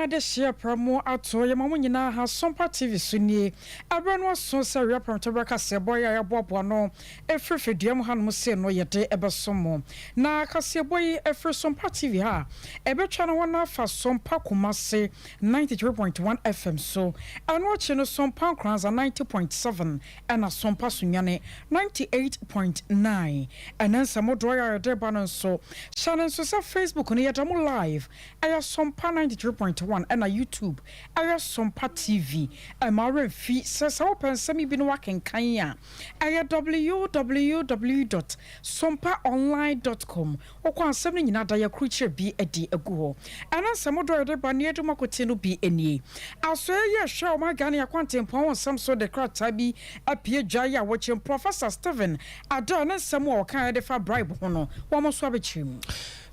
Ɔman adehyeɛ prɛmo ato yɛma mo nyinaa ha Sompa TV so nie. Ɛberɛ no aso sɛ awia prɛmtoberɛ kaseɛbɔ yi a yɛaboaboa ano ɛfiri fidua mu hanom sei no yɛde bɛsom mo. Na kaseɛbɔ yi ɛfiri Sompa TV ha a ɛbɛtwa ne ho no afa Sompa Kumase 93.1 FM so. Ɛno akyi no Sompa Nkoranza 90.7 ɛna Sompa Sunyani 98.9. Ɛnɛ nsɛm dodoɔ yi a yɛde ba no nso hyɛ no nso sɛ Facebook no yɛda mo live, ɛyɛ Sompa 93.1, ɛna YouTube ɛyɛ Sompa TV. Ɛma werɛmfi sɛ wopɛ nsɛm yi bi no wakenkan a, ɛyɛ www.sompaonline.com. Wokɔ asɛm no nyinaa da yɛkurukyerɛ bi adi agu hɔ. Ɛna nsɛm dodoɔ yɛde ba ne yɛde mu akote no bi nie. Asoɛ yi ɛhwɛ ɔman Ghana akwantempɔn ho nsɛm so de krataa bi apue dwa yi a wɔkyerɛ Professor Stephen Adei ne nsɛm a ɔka yɛde fa bribe ho no, wɔn nso abɛkyerɛ mu.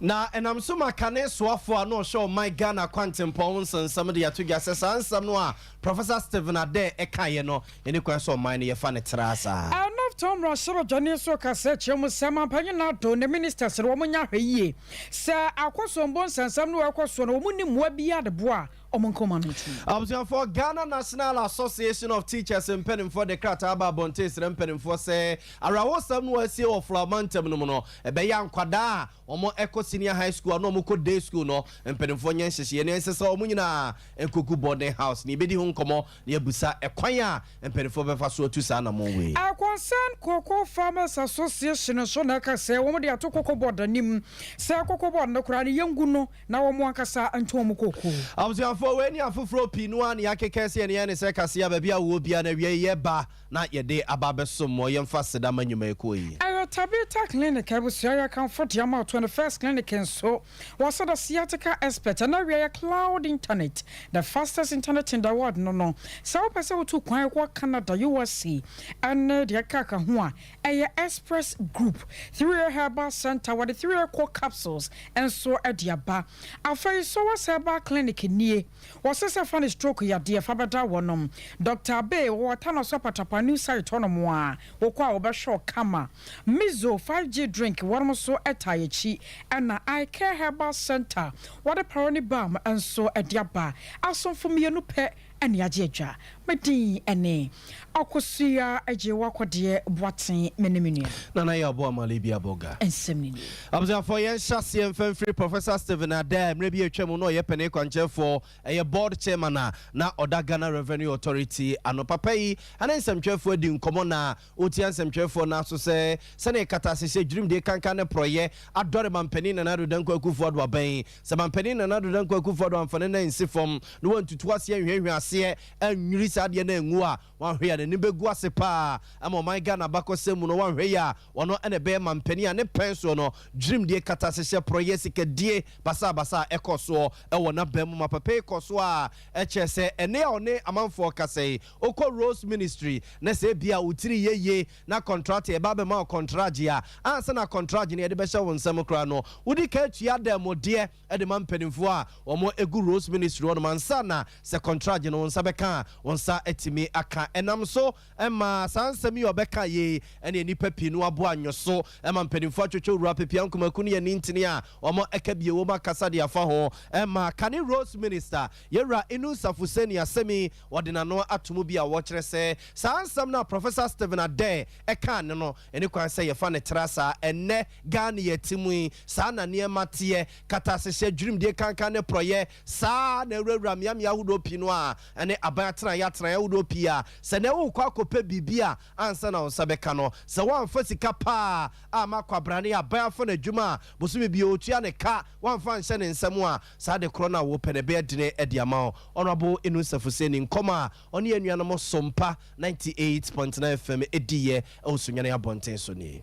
Na ɛnam so ma kane soafoɔ a na ɔhyɛ ɔman Ghana kwantempɔn ho nsɛnsɛm de ato dwa sɛ saa nsɛm no a Professor Stephen Adei ɛkaeɛ no, ɛne kwan sɛ ɔman no yɛfa ne tra saa. Ɛnɔfto mmarahyɛbadwani nso kasa kyerɛ mu sɛ mampanyin Addo ne ministers no wɔn nya ahwɛ yie sɛ akɔsombo nsɛnsɛm no ɛkɔ soɔ no, wɔn ni mmoa bi ade boa a wɔn nkɔma no ntum. Abusuafoɔ, Ghana National Association of Teachers mpanimfoɔ de krataa aba abɔnten srɛ mpanimfoɔ sɛ awerɛhosɛm no a asie wɔ Florama ntam no mu no, ɛbɛyɛ nkwadaa a wɔn ɛkɔ senior high school a na wɔn kɔ day school no, mpanimfoɔ nyɛ nhyehyɛeɛ ne ɛnsɛ sɛ wɔn nyinaa nkɔgu boarding house na yɛbɛdi ho nkɔmmɔ na yɛbusa ɛkwan a mpanimfoɔ bɛfa so atu saa anammɔn wei. Concerned Cocoa Farmers Association nso na ɛka sɛ wɔn de ato Cocoa Board anim sɛ Cocoa Board no koraa ne yɛngu no na wɔn ankasa nto wɔn cocoa. Abusuafoɔ, wei ne afoforɔ pii no a ne yɛakeka sɛ yɛne yɛn ne sɛ kaseɛ baabi a wɔ bia na awia yi yɛba na yɛde aba abɛsom mɔ. Yɛmfa seda ma nnwumayɛkuo yi. Ɛyɛ Tabita Clinic abusua yɛkamfo de ama 21st Clinic nso wɔsɛ the sciatica expert. Ɛna awia yɛ cloud internet, the fastest internet in the world no. Sɛ wopɛ sɛ wotu kwan kɔ Canada, USA ɛne deɛ ɛkaka ho a, ɛyɛ Express Group. 3 Herbal Center wɔde 3 Eco capsules nso de aba. Afei Sowas Herbal Clinic nie, wɔsɛ sɛ fa ne stroke yadeɛ fa bɛda wɔnom. Dr Abe wɔwɔ Tano so Patapa new site hɔnom a wokɔ a wɔbɛhwɛ kama. Mizo 5G drink wɔnom nso ɛta akyi, ɛna Icare Herbal Center wɔde paroni balm nso de aba. Asomfo mmienu pɛ ɛne agye adwa. Medin ɛne Akosua Agye Wakɔdeɛ Boaten, me ne me nua. Nana yɛ ɔbɔ amale bi abɔga. Nsɛm ne nie. Abusuafoɔ, yɛnhyɛ aseɛ mfa mfiri Professor Stephen Adei. Mmerɛ bi atwa mu na ɔyɛ panin kwankyerɛfoɔ, ɛyɛ board chairman a na ɔda Ghana Revenue Authority ano. Papa yi ɛne nsɛmtwerɛfoɔ adi nkɔmmɔ na ɔtia nsɛmtwerɛfoɔ no aso sɛ sɛne kata ahyehyɛ dwirimdie kankan ne porɔyɛ adɔre mampanin Nana Addo Dankwa Akufo Addo abɛn sɛ mampanin Nana Addo Dankwa Akufo Addo amfa ne nan nsi fam na wantutu aseɛ nhwehwɛ aseɛ anwiri saa adeɛ no angu a, wanhwɛ a n'anim bɛgu ase paa ama ɔman Ghana abakɔsɛm mu no. Wanhwɛ yi a, ɔno ɛna ɛbɛyɛ mampanin a ne pɛn soɔ no dwirimdie kata ahyehyɛ porɔyɛ sikadie basabasa a ɛkɔ soɔ ɛwɔ n'abɛn mu. Ma papa yi kɔ so a ɛkyerɛ sɛ ɛne a ɔne amanfoɔ kasa yi, wokɔ Roads Ministry na sɛ ebia wo tiri yɛ yie na contract ɛba bɛma wo contract a, ansa na contract no yɛde bɛhyɛ wo nsɛm koraa no, wodi ka atua dɛmodeɛ ɛde ma mpanimfoɔ a wɔn egu Roads Ministry hɔnom ansa na sɛ contract no wo nsa bɛka a, wo nsa atumi aka. Ɛnam so ɛma saa nsɛm yi a ɔbɛka yie ɛne nnipa pii no aboa anwo so ɛma mpanimfoɔ atwitwa Owura Pepia Nkomaku no yɛ ne ntini a wɔn ɛka bie wɔm akasa de afa ho. Ɛma kane Roads Minister Yɛwura Inusah Fuseini asɛm yi wɔde n'ano ato mu bi a wɔkyerɛ sɛ saa nsɛm no a Professor Stephen Adei ɛka ne no, ɛne kwan sɛ yɛfa ne tra saa. Ɛnnɛ Ghana yɛ te mu yi, saa na nneɛma teɛ: kata ahyehyɛ dwirimdie kankan ne porɔyɛ saa na awurawura mmeammea ahodoɔ pii no a ɛne aban atenaeɛ atenaeɛ ahodoɔ pii a sɛ na wokɔ akɔpɛ biribi a, ansa na wo nsa bɛka no, sɛ woamfa sika paa ama kwabrane aban afa no adwuma a bosome bi ɔtua ne ka, woamfa nhyɛ ne nsɛm a, saa de korɔ no a wopɛ no ɛbɛyɛ dene de ama wo. Honorable Inusah Fuseini nkɔm a ɔne anuanom Sompa 98.9 FM ɛdiiɛ ɛwɔ Sunyani abɔnten so nie.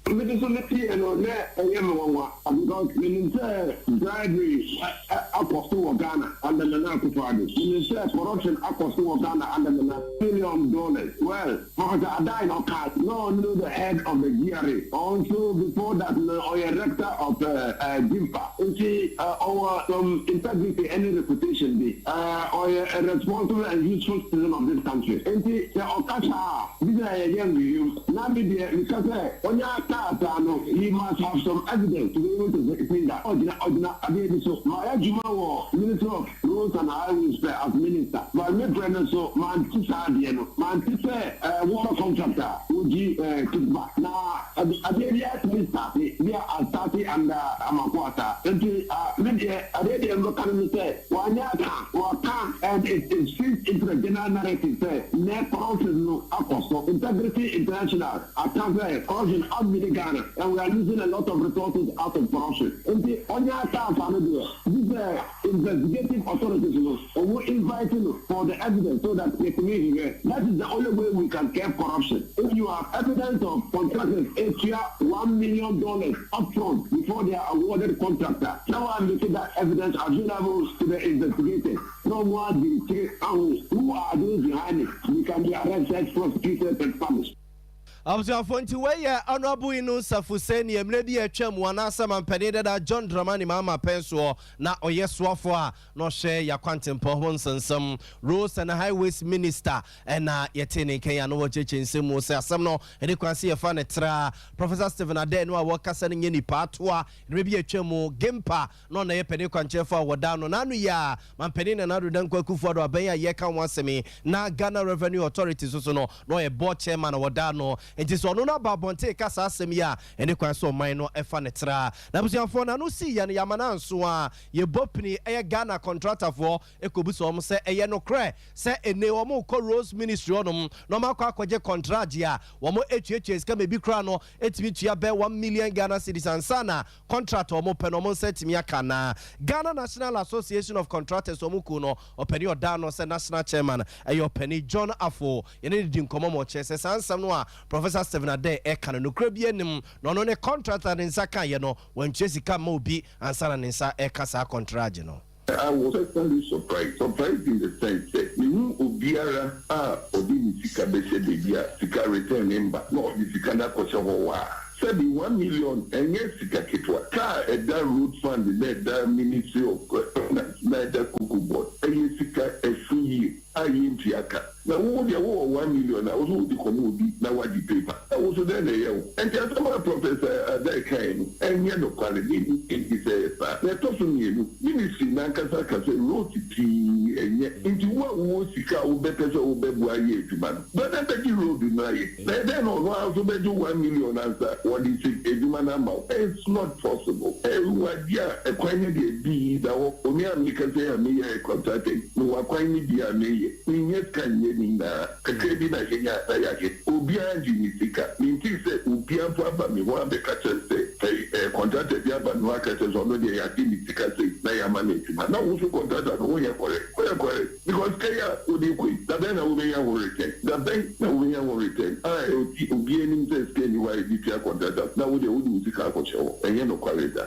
Mede so metie no na ɛyɛ me nwanwa because menim sɛ bribery akɔ so wɔ Ghana under Nana Akufo-Addo. Menim sɛ corruption akɔ so wɔ Ghana under Nana. Million dollars. Well, Professor Adai na ɔka na ɔno the head of the GRA. Also before that no ɔyɛ rector of GIMPA. Nti ɔwɔ some integrity and reputation bi. Ɔyɛ a responsible and useful citizen of this country. Nti sɛ ɔka saa a, bi sɛ yɛyɛ nhwehwɛmu. Na me deɛ meka sɛ ɔnya ɔka saa no, he must have some evidence to be able to say that. Ɔgyina adeɛ bi so. Mayɛ adwuma wɔ Ministry of Roads and Highways pɛ as minister, but me brɛ no so mante saa adeɛ no. Mante sɛ water contractor wogyi kickback na adeɛ bi atumi start bi a astart under Amankwah Atta. Nti me deɛ, adeɛ mbɛka no ne sɛ wanyɛ aka waka, and it fits into the general narrative sɛ nɛ corruption no akɔ so. Integrity International aka sɛ corruption abiri Ghana and we are losing a lot of resources out of corruption. Nti ɔnyɛ aka afa no deɛ, this investigative authorities no, ɔmo invite no for the evidence so that they can hear. That is the only way we can curb corruption. If you have evidence of contractors etua $1 million upfront before they are awarded contractor, now I'm making that evidence available to the investigators. No one be who are those behind it. We can be arrested, prosecuted and punished. Abusuafoɔ, nti wɔyɛ Honorable Inusah Fuseini. Mmerɛ bi atwa mu anaasɛ mampanin dada John Dramani Mahama pɛn soɔ na ɔyɛ soafoɔ a na ɔhyɛ yɛakwantempɔ ho nsɛnsɛm, Roads and Highways Minister, ɛna yɛte ne nkan a na wɔkyerɛkyerɛ nsɛm mu sɛ asɛm no ɛde kwan sɛ yɛfa ne tra Professor Stephen Adei no a wɔkasa no nyɛ nipa atoa. Mmerɛ bi atwa mu GIMPA na ɔna yɛ panin kwankyerɛfoɔ a wɔda no n'ano yi a mampanin Nana Addo Dankwa Akufo-Addo abɛn a yɛka ho asɛm yi na Ghana Revenue Authority so no na ɔyɛ board chairman a wɔda no. Nti sɛ ɔno no aba abɔnten ka saa asɛm yi a, ɛne kwan sɛ ɔman no ɛfa ne tra. Na abusuafoɔ, n'ano sii yɛ no yɛama no anso a yɛbɔ pini ɛyɛ Ghana contractorfoɔ ɛkɔbu sɛ ɔm sɛ ɛyɛ nokorɛ sɛ ɛne wɔn kɔ Roads Ministry hɔnom na ɔmo akɔ akɔgye contract a wɔn etuatua sika ma ebi kora no etumi tua bɛɛ 1 million Ghana cedis ansa na contract a wɔn pɛ no wɔn nsa tumi aka. Na Ghana National Association of Contractors, wɔn kuo no ɔpanin ɔdaa no sɛ national chairman ɛyɛ ɔpanin John Afo. Yɛne ne di nkɔmɔ ma ɔkyerɛ sɛ saa nsɛm no a Professor Stephen Adei ɛka no, nokura bi anim na ɔno ne contractor ne nsa kaeɛ no, wantua sika ma obi ansa na ne nsa ɛka saa contract no. I was certainly surprised. Surprised in the sense that mehu obiara a ɔde ne sika bɛhyɛ baabi a sika return ne mba na ɔde sika no akɔhyɛ hɔ waa. Sɛbi, 1 million ɛnyɛ sika ketewa. Kaa ɛda Road Fund na ɛda Ministry of Finance na ɛda Cocoa Board ɛyɛ sika ɛso yie a yɛntua ka. Na wo deɛ, wowɔ 1 million a wo so wode kɔma obi na wagye paper na wo so dɛn na ɛyɛ wo? Nti asɛm a Professor Adei kae no ɛnyɛ nokware ne nti sɛ ɛyɛ saa. Na ɛtɔ so mmienu, ministry nankasa ka sɛ road pii ɛnyɛ. Nti wo a wowɔ sika a wobɛpɛ sɛ wobɛboa ayɛ adwuma no bɛdɛ bɛgye road no ayɛ na ɛdɛn na ɔno ara so bɛgye 1 million ansa wɔde sɛ adwuma no ama wo? It's not possible. Ɛwu adeɛ a ɛkwan no deɛ bii da hɔ. Omi a meka sɛ a meyɛ contractor, mewɔ akwan no bi a meyɛ, menyɛ sika nyɛ ne nyinaa. Kakra bi na yɛnya na yɛayɛ. Obiara gye ne sika. Menti sɛ obiara mpo aba me ho abɛka kyerɛ sɛ ɛ contractor bi aba me ho aka kyerɛ sɛ ɔno deɛ, yɛagye ne sika sɛ na yɛama no adwuma. Na wo so contractor no, woyɛ correct, woyɛ correct, because kɛyɛ a wode kɔ yi, dabɛn na wobɛnya ho return? Dabɛn na wobɛnya ho return a ɔti obi anim sɛ sika ni hɔ a yɛde tua contractor na wode wode wo sika akɔhyɛ hɔ? Ɛnyɛ nokware da.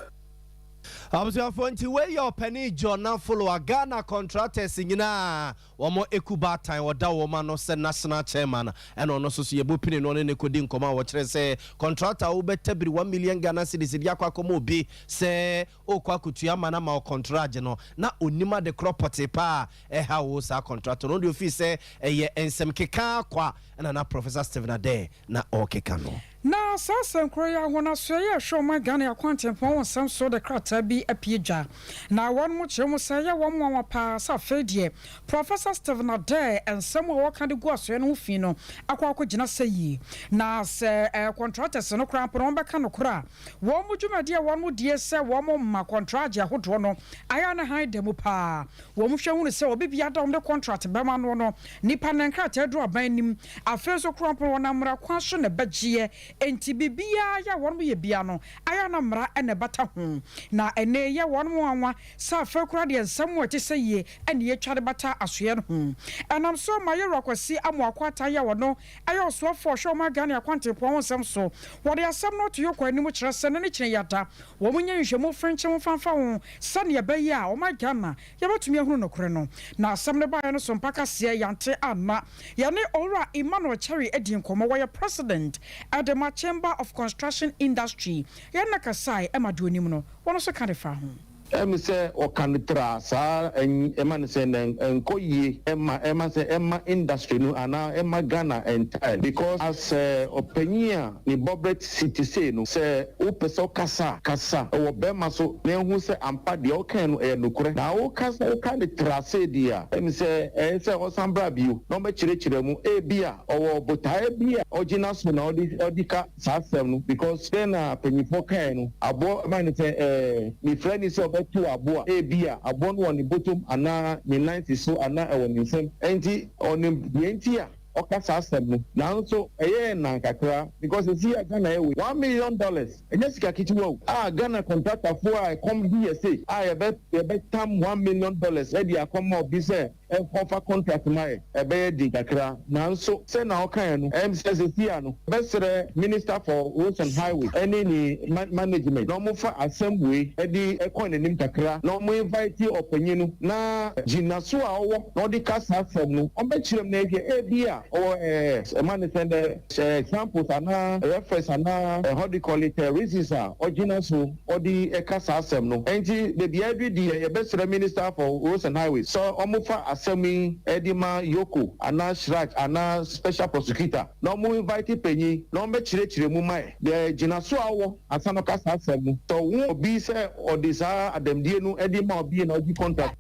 Abusuafoɔ, nti wei yɛ ɔpanin John Nafolo a Ghana contractors nyinaa wɔn eku baatan wɔda wɔn ano sɛ national chairman, ɛna ɔno nso so yɛbɔ pini no ɔne ne kɔdi nkɔmɔ a wɔkyerɛ sɛ contractor wobɛtabiri 1 million Ghana cedis de akɔ akɔma obi sɛ ɔkɔ akɔtua ama no ama ɔcontract no na onim ade korɔ pɔte paa ɛha wo saa contractor no deɛ, ofii sɛ ɛyɛ nsɛm keka akɔ a ɛna na Professor Stephen Adei na ɔrekeka no. Na saa asɛnkoro yi ahonasoɛ yɛ ɛhwɛ ɔman Ghana akwantempɔn wɔ nsɛm so de krataa bi apie dwa na wɔn mo kyerɛ mu sɛ ɛyɛ wɔn nwanwa paa sɛ afei deɛ Professor Stephen Adei nsɛm a wɔka de gu asoɛ no ho fi no akɔ akɔgyina sɛ yie na sɛ contractors no koraa mpo no wɔn bɛka no koraa wɔn mo dwumadi a wɔn mo die sɛ wɔn mo ma contract ahodoɔ no ayɛ ne han da mu paa. Wɔn mo hwɛ hunu sɛ obi bi ada wɔn de contract bɛma no nipa ne nkrataa duro aban anim. Afei nso koraa mpo no wɔn amara kwan so na ɛbɛgyeɛ, nti biribiara yɛ a wɔn yɛ bia no ayɛ na mmara ɛna ɛbata ho. Na ɛnɛ yɛ wɔn mo anwa sɛ afei koraa deɛ nsɛm a ɛte sɛ yie ɛna yɛtwa de bata asoɛ no ho. Ɛnam so ma yɛwura Kwasi Amoako Ata yɛ wɔn ɛyɛ ɔsoafoɔ ɔhwɛ wɔn Ghana akwantempɔn ho nsɛm so, wɔde asɛm no ato yɛ anim kyerɛ sɛ ne kyerɛ yada wɔn nyɛ nhwɛmu frenkyɛn fanfa ho sɛnea ɛbɛyɛ a wɔn Ghana yɛbɛtumi ahunu nokorɛ no. Na asɛm no baeɛ no so mpakaseɛ yante anna yɛne Owura Emmanuel Cherry adi nkɔmmɔ. Wɔyɛ president ɛde ma Chamber of Construction Industry. Yɛn na kasae ɛma deɛ onim no wɔn nso ka de fa ho. Ɛmi sɛ ɔka no tra saa, ɛma no sɛ ɛnkɔ yie, ɛma sɛ ɛma industry no anaa ɛma Ghana entire, because as ɔpanyin a ne bɔbrɛ si sei no, sɛ wopɛ sɛ ɔkasa kasa ɛwɔ bɛrima so na ehu sɛ ampa deɛ ɔka no ɛyɛ nokorɛ, na wokasa woka ne tra sei deɛ a, ɛmi sɛ ɛyɛ sɛ ɔsan bra bio na ɔbɛkyerɛkyerɛ mu. Ebi a ɔwɔ botaeɛ bi a ɔgyina so na ɔde ka saa asɛm no, because sɛ na mpanyinfoɔ kae no, aboɔ ɛma ne sɛ mefrɛ ni sɛ ɔbɛto aboa, ebi a aboɔ no wɔ ne bɔtɔm anaa ne nan si so anaa ɛwɔ ne nsam, ɛnti ɔnim deɛ nti a ɔka saa asɛm no. Nanso ɛyɛ nan kakra, because esi a Ghana yɛ $1 million ɛnyɛ sika ketewa o, a Ghana contractorfoɔ a ɛkɔm di yɛ se a yɛbɛ tam $1 million ɛde akɔma obi sɛ ɛkɔfa contract ma yɛ, ɛbɛyɛ di kakra. Nanso sɛ na ɔka yɛ no, sɛ sisi a no bɛsrɛ Minister for Roads and Highway ɛne ne management na wɔn fa asɛm wei ɛde ɛkɔ n'anim kakra, na wɔn invite ɔpanyin no na gyinaso a ɔwɔ na ɔde ka saa asɛm no, ɔbɛkyerɛ mu na ehwɛ ebi a ɔwɔ ɛma ne sɛ dɛ examples anaa reference anaa how do you call it, reasons a ɔgyina so ɔde ɛka saa asɛm no. Nti beebi a ɛdu deɛ, yɛbɛsrɛ Minister for Roads and Highways sɛ wɔn fa asɛm yi ɛde ma EOCO anaa CHRAJ anaa special prosecutor na wɔn invite panyin na wɔn bɛkyerɛkyerɛ mu ma yɛ deɛ gyina so a ɔwɔ asa no ka saa asɛm no, sɛ ɔwɔ obi sɛ ɔde saa adamdie no ɛde ma obi na ɔgye contract.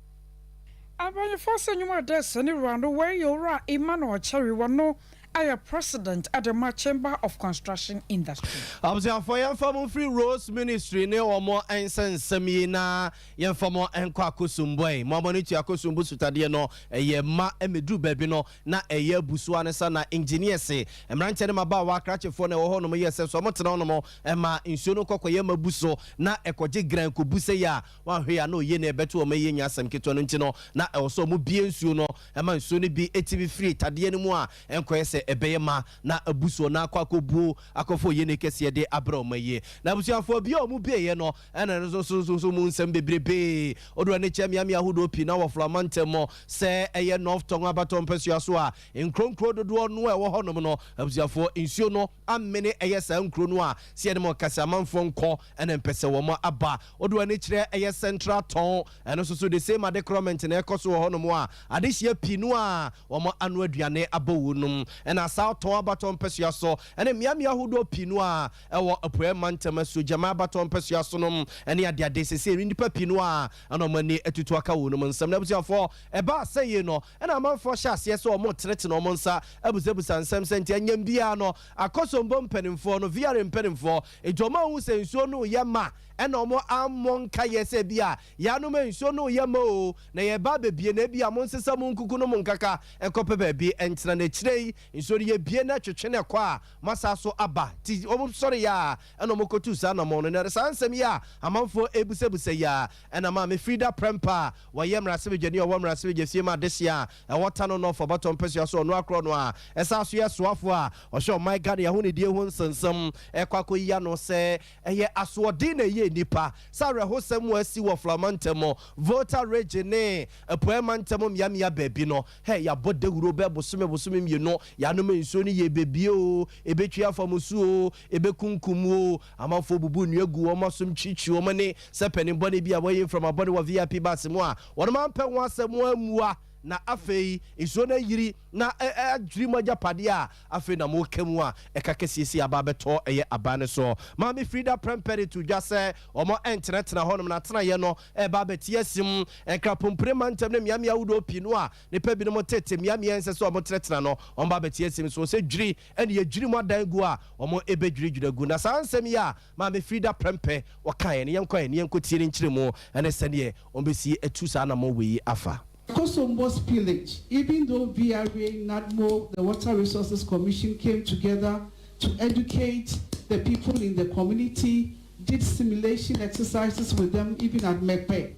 Abanyɛfoɔ sɛ nnwuma dɛ sɛ ne wura no wɔyɛ Owura Emmanuel Kyɛre, wɔ no ayɛ president adema Chamber of Construction Industry. Abusuafoɔ, yɛmfa mo mfiri Roads Ministry ne wɔn nsɛnsɛm yi na yɛmfa mo nkɔ Akosombo yi. Mo abɔ ne tua Akosombo sutadeɛ no ɛyɛ ma ɛmɛduru baabi no na ɛyɛ abusua ne sa na engineers, mmeranteɛ ne mmabaawa, akrakyefoɔ na ɛwɔ hɔnom yɛ sɛ so ɔmo tena hɔnom ɛma nsuo no kɔkɔyɛ ma bu so na ɛkɔgye gran kɔbu sɛ yɛ a wahwɛ a na oye na ɛbɛto ɔmo yɛ nya asɛm ketewa no. Nti no na ɛwɔ sɛ ɔmo bie nsuo no ɛma nsuo no bi ɛtumi firi tadeɛ no mu a ɛnkɔyɛ sɛ ɛbɛyɛ ma na abu soɔ na akɔ akɔbuo akɔfo oye ne kɛseɛ de abrɛ ɔmo yie. Na abusuafoɔ bi a ɔmo bieɛ no, ɛna no nso so so mu nsɛm bebrebee odo ne kyɛ mmeammea ahodoɔ pii na wɔ Flama ntɛm sɛ ɛyɛ North Tongu abatɔ mpɛsua so a nkronkro dodoɔ no a ɛwɔ hɔnom no, abusuafoɔ, nsuo no amene ɛyɛ saa nkuro no a sɛ yɛde mo kasa amanfoɔ nkɔ ɛna mpɛ sɛ wɔn aba. Odo ani kyerɛ ɛyɛ Central Tongu, ɛno nso so the same ade korɔmɛnti na ɛkɔ so wɔ hɔnom a adehyia pii no a wɔn ano aduane abɔ wɔn nom. Ɛna South Tongu abatɔ mpɛsua so ɛne mmeammea ahodoɔ pii no a ɛwɔ Apuɛ mantam Asuogyama abatɔ mpɛsua so nom ɛne adeade sese nnipa pii no a ɛna wɔn ani atutu aka wɔn nom nsɛm. Na abusuafoɔ, ɛbaa sɛ yie no, ɛna amanfoɔ hyɛ aseɛ sɛ wɔn tenetene wɔn nsa abusabusa nsɛm sɛ nti ɛnyɛm biara no Akɔsombo mpanimfoɔ no, VRA mpanimfoɔ, nti wɔn ahu sɛ nsuo no yɛ ma ɛna wɔn ammɔ nkayɛ sɛ bi a yɛanom nsuo no yɛ ma o na yɛba abɛbie na ebi a mo nsesa mo nkuku no mo nkaka ɛkɔpɛ baabi ɛntena n'akyire yi nsuo no yɛbie na twetwe ne kɔ a masa so aba. Ti wɔn sɔre yɛ a ɛna wɔn kɔtu saa namɔ no. Na saa nsɛm yi a amanfoɔ ebusabusa yi a, ɛna Maame Frida Prɛmpa a wɔyɛ mmarahyɛbadwani a ɔwɔ mmarahyɛbadwa fie mu adehyɛ a ɛwɔ Tano North ɔbɔtɔ mpɛsua so, ɔno akorɔ no a ɛsa so yɛ soafoɔ a ɔhyɛ ɔman Ghana yɛho ne die ho nsɛnsɛm, ɛkɔ akɔyi ano sɛ ɛyɛ asoɔden na ɛyɛ nipa sɛ awerɛhosɛm mu asi wɔ Flama ntɛm, Volta Region ne Apuɛ ntɛm mmeammea baabi no. Hɛ, yɛabɔ dawuro bɛɛ bosome bosome 2, yɛanom nsuo no yɛ bebie o, ɛbɛtwi afa mu so o, ɛbɛkunkum o, amanfoɔ bubu nnua gu wɔn asom, twitwi wɔn ne sɛ panin bɔne bi a wɔyɛ mframa bɔne wɔ VIP bus mu a wɔn ampɛ ho asɛm amua. Na afei nsuo no ayiri na adwiri mu agyapadeɛ a afei na moka mu a ɛka kɛseɛ aba bɛtɔ ɛyɛ aban no so. Maame Frida Prɛmpɛ de to dwa sɛ ɔmo ɛntenatena hɔnom na atenaeɛ no ɛba abɛte asim nkrapompire ma ntɛm ne mmeammea ahodoɔ pii no a nipa binom tete mmeammea nsɛ sɛ ɔmo tenatena no, ɔmo ba abɛte asim so sɛ dwiri ɛne yɛdwiri mu adan gu a ɔmo ɛbɛdwiridwiri agu. Na saa nsɛm yi a Maame Frida Prɛmpɛ wɔkaeɛ no, yɛnkɔ yɛ ne yɛnkɔ tie ne nkyerɛ mu ɛne sɛdeɛ ɔmbɛsi atu saa anammɔ wei afa. Akosombo spillage, even though VRA, NADMO, the Water Resources Commission came together to educate the people in the community, did simulation exercises with them, even at Mepe.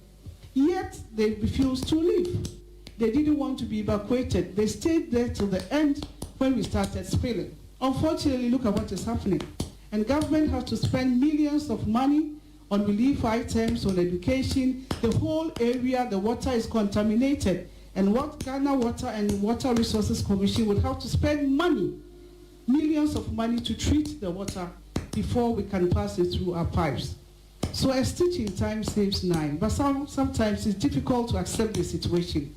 Yet they refused to leave. They didn't want to be evacuated. They stayed there till the end when we started spilling. Unfortunately, look at what is happening. And government has to spend millions of money on relief items, on education. The whole area, the water is contaminated. And what Ghana Water and Water Resources Commission would have to spend money, millions of money, to treat the water before we can pass it through our pipes. So a stitch in time saves nine. But sometimes it's difficult to accept the situation.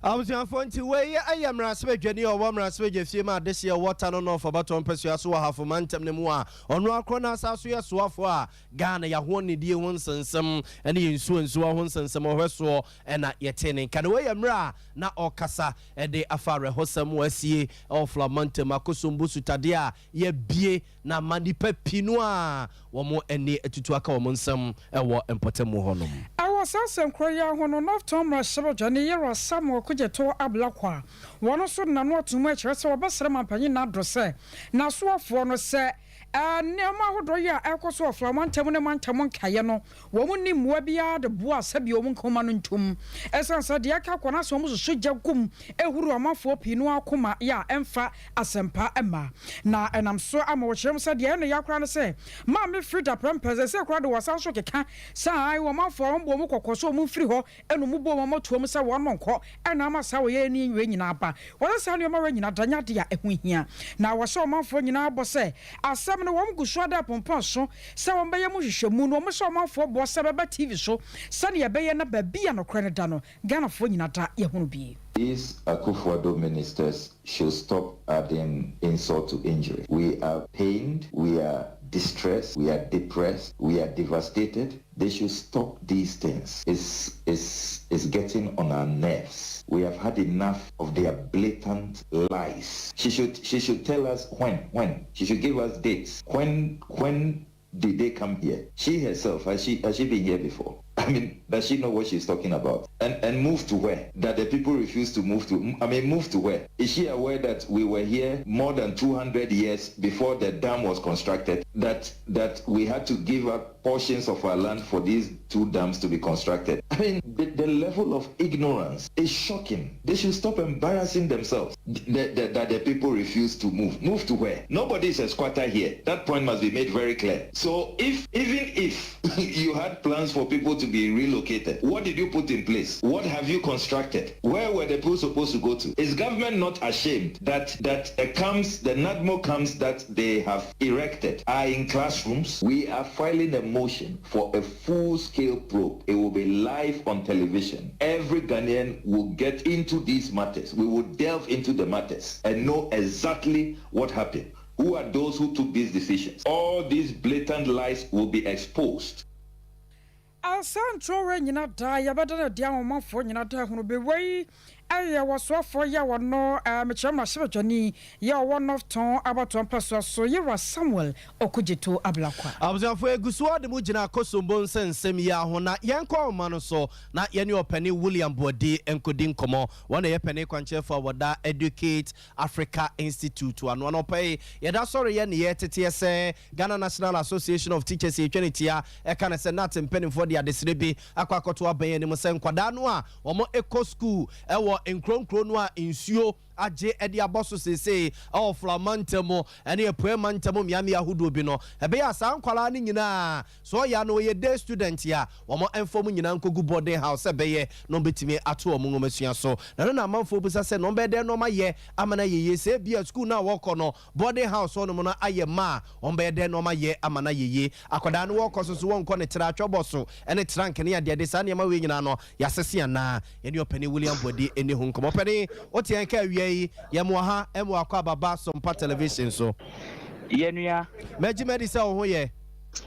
Abusuafoɔ, nti wei ɛyɛ mmarahyɛbadwani a ɔwɔ mmarahyɛbadwa fie mu adehyeɛ wɔ Tano North abatoɔ mpasua so wɔ Ahafo ntam no mu a ɔno akorɔ no asa so yɛ soafoɔ a Ghana yɛahoɔ nnidie ho nsɛnsɛm ne yɛ nsuo nsuwa ho nsɛnsɛm ɔhwɛ soɔ ɛna yɛte ne nka. Na wei yɛ mmerɛ a na ɔkasa ɛde afa awerɛhɔsɛm wɔ asie ɛwɔ Flamantam Akosombo sutadeɛ a yɛbie na ama nnipa pii no a wɔn ani atutu aka wɔn nsɛm ɛwɔ mpɔtamu hɔnom. Ɛwɔ saa asɛnkorɔ yi ho no, North Tongu mmarahyɛbadwani Yɛwura Samuel Okudzeto Ablakwa a wɔn nso de n'ano ato mu akyerɛ sɛ wɔbɛsrɛ mampanyin n'ado sɛ n'asoafoɔ no sɛ nneɛma ahodoɔ yi a ɛrekɔ so wɔ Flama ntam ne mantam nkaeɛ no, wɔn ni mmoa biara de boa sɛbi wɔn nkɔma no ntom, ɛsiane sɛ deɛ ɛka kɔ no asɛ wɔn soso gya gum ehuru amanfoɔ pii no akoma yɛ a ɛmfa asɛmpa ɛma. Na ɛnam so ama wɔkyerɛ mu sɛ deɛ ɛno yɛ akora no sɛ Maame Frida Prɛmpɛ sɛ koraa de wɔsan so keka sɛ ae wɔn amanfoɔ wɔn bɔ wɔn kɔkɔ so wɔn mfiri hɔ ɛna wɔn bɔ wɔn atoa mu sɛ wɔn mo nkɔ, ɛna ama saa wɔyɛ ne wei nyinaa ba wɔn saa nneɛma wei nyinaa da nyade a ɛho hia. Na wɔhyɛ ɔmanfoɔ nyinaa bɔ sɛ asɛm no wɔn gu so ada pɔmpɔn so sɛ wɔn bɛyɛ mu hwehwɛmu no, wɔn hyɛ ɔmanfoɔ bɔ sɛ bɛba TV so sɛnea ɛbɛyɛ na baabi a nokorɛ no da no, Ghanafoɔ nyinaa da yɛhunu bie. These Akufo-Addo ministers should stop adding insult to injury. We are pained, we are distressed, we are depressed, we are devastated. They should stop these things. It's getting on our nerves. We have had enough of their blatant lies. She should tell us when. She should give us dates. When did they come here? She herself, has she been here before? I mean, does she know what she's talking about? And move to where? That the people refuse to move to. I mean, move to where? Is she aware that we were here more than 200 years before the dam was constructed? That we had to give up portions of our land for these two dams to be constructed? I mean, the level of ignorance is shocking. They should stop embarrassing themselves. That the people refuse to move. Move to where? Nobody is a squatter here. That point must be made very clear. So if even if you had plans for people to be relocated, what did you put in place? What have you constructed? Where were the people supposed to go to? Is government not ashamed that the camps, the NADMO camps that they have erected are in classrooms? We are filing a motion for a full-scale probe. It will be live on television. Every Ghanaian will get into these matters. We will delve into the matters and know exactly what happened. Who are those who took these decisions? All these blatant lies will be exposed. Asantoro nyina da yɛbɛda no deɛ ahomafoɔ nyina da hunu bi. Wei ɛyɛ wɔsoafoɔ yɛ wɔno mekyerɛ mmarahyɛbadwani yɛ ɔwɔ North Tongu abatoɔ mpɛsoa so, Yɛwura Samuel Okudzeto Ablakwa. Abusuafoɔ, egu so ade mu gyina Akosombo nsɛnsɛm yi aho na yɛnkɔ ɔma no so na yɛne ɔpani William Boadi nkɔdi nkɔmmɔ. Wɔn na yɛ pani kwankyerɛfoɔ a wɔda Educate Africa Institute ano. Anɔpa yi yɛda sɔre yɛ ne yɛteteɛ sɛ Ghana National Association of Teachers yɛtwa ne tia ɛka ne sɛ GNAT mpanimfoɔ de adesrɛ bi akɔ akɔto abɛn anim sɛ nkwadaa no a wɔn ɛkɔ school ɛwɔ nkuronkuro no a nsuo agye ɛde abɔ so seesei ɛwɔ Flama ntam ɛne Apue ma ntam mmeammea ahodoɔ bi no, ɛbɛyɛ a saa nkwaraa no nyinaa so ɔyɛ no wɔyɛ day student a wɔn mfa mu nyinaa nkɔgu boarding house sɛ ɛbɛyɛ na wɔbɛtumi ato wɔn nwoma sua so. Na no na amanfoɔ bisa sɛ na wɔbɛyɛ dɛn na wɔayɛ ama no ayɛ yie sɛ ebia school no a wɔkɔ no, boarding house hɔnom no ayɛ ma a wɔn bɛyɛ dɛn na wɔayɛ ama no ayɛ yie? Akwadaa no wɔkɔ so so wɔnkɔ ne tra atwɛbɔ so ɛne trunk ne adeade saa nneɛma wei nyinaa no yɛasese anaa? Yɛne ɔpani William Boadi ɛni ho nkɔmmɔ. Ɔpani, wote yɛn ka awia yi, yɛmmoa ha ɛmmoa akɔ ababa Sompa Television so. Yɛnua. Mɛgye madi sɛ wo ho yɛ.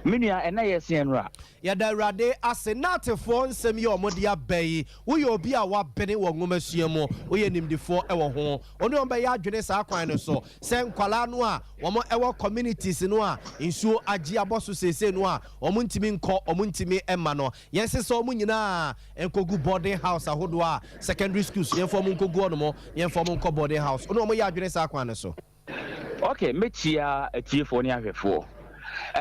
Me nua, ɛnɛ yɛ seɛ nora. Yɛda Awurade ase. GNATfoɔ nsɛm yi a ɔmode aba yi, woyɛ obi a wabene wɔ nwomasua mu, woyɛ nimdifoɔ ɛwɔ ho, ɔne wɔn bɛyɛ adwene saa kwan no so sɛ nkwalaa no a wɔn ɛwɔ communities no a nsuo agye abɔ so seesei no a wɔn ntumi nkɔ, wɔn ntumi mma no, yɛn sesa wɔn nyinaa nkɔgu boarding house ahodoɔ a secondary schools, yɛmfa wɔn nkɔgu hɔnom, yɛmfa wɔn nkɔ boarding house. Ɔne wɔn yɛ adwene saa kwan no so? Ok, mɛkyia atiefoɔ ne ahwɛfoɔ.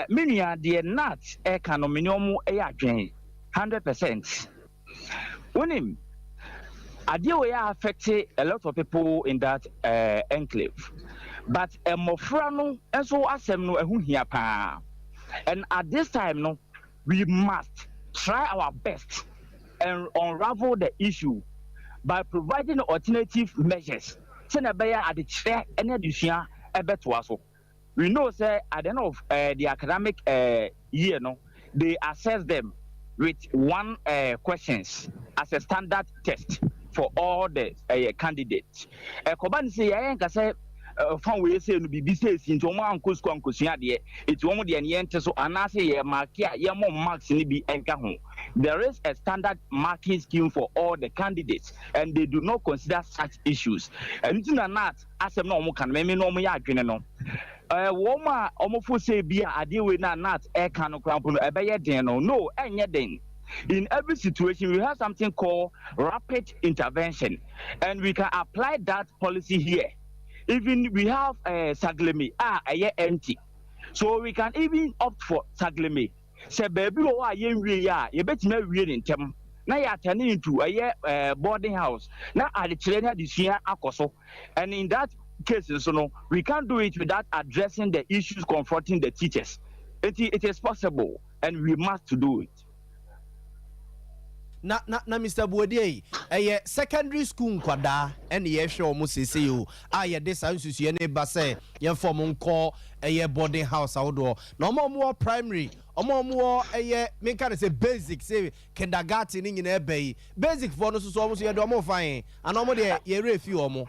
Me nua, deɛ GNAT ɛka no, me ne ɔmo ɛyɛ adwene 100%. Wonim adeɛ wei a affect a lot of people in that enclave, but mmɔfra no nso asɛm no ɛho hia paa, and at this time no, we must try our best and unravel the issue by providing alternative measures sɛnɛ ɛbɛyɛ adekyerɛ ne adesua ɛbɛtoa so. We know say at the end of the academic year no. They assess them with one questions as a standard test for all the candidates. Ɛkɔba ne sɛ yɛayɛ nka sɛ fa wei sɛ no biribi sɛ esi nti wɔn ankɔ sukuu ankosua adeɛ, eti wɔn deɛ no yɛnte so anaasɛ yɛ mark a yɛmmɔ marks no bi nka ho. There is a standard marking scheme for all the candidates and they do not consider such issues. Ɛno ti na GNAT asɛm na wɔn ka no, mɛmi na wɔn yɛ adwene no, wɔn a wɔn fo sɛ bi a adeɛ wei na GNAT ɛka no koraa mpo no ɛbɛyɛ den no, ɛnyɛ den. In every situation, we have something called rapid intervention, and we can apply that policy here. Even we have Saglemi a ɛyɛ empty, so we can even opt for Saglemi. Sɛ baabi wɔ hɔ a yɛnwie yɛ a, yɛbɛtumi awie ne ntɛm na yɛatɛne into ɛyɛ boarding house na adekyerɛ ne adesua akɔ so. And in that case nso no, we can't do it without addressing the issues confronting the teachers. It is possible and we must do it. Na Mr Buodie yi, ɛyɛ secondary school nkwadaa ɛne yɛhwɛ wɔn seesei o a yɛde saa nsusuɛ ne ba sɛ yɛmfa wɔn nkɔ ɛyɛ boarding house ahodoɔ, na wɔn a wɔwɔ primary, wɔn a wɔwɔ ɛyɛ menka ne sɛ basic, sɛ kindergarten ne nyinaa ɛbɛ yi, basic foɔ no nso so, wɔn nso yɛde wɔn fa yɛn ana wɔn deɛ yɛwerɛ fi wɔn?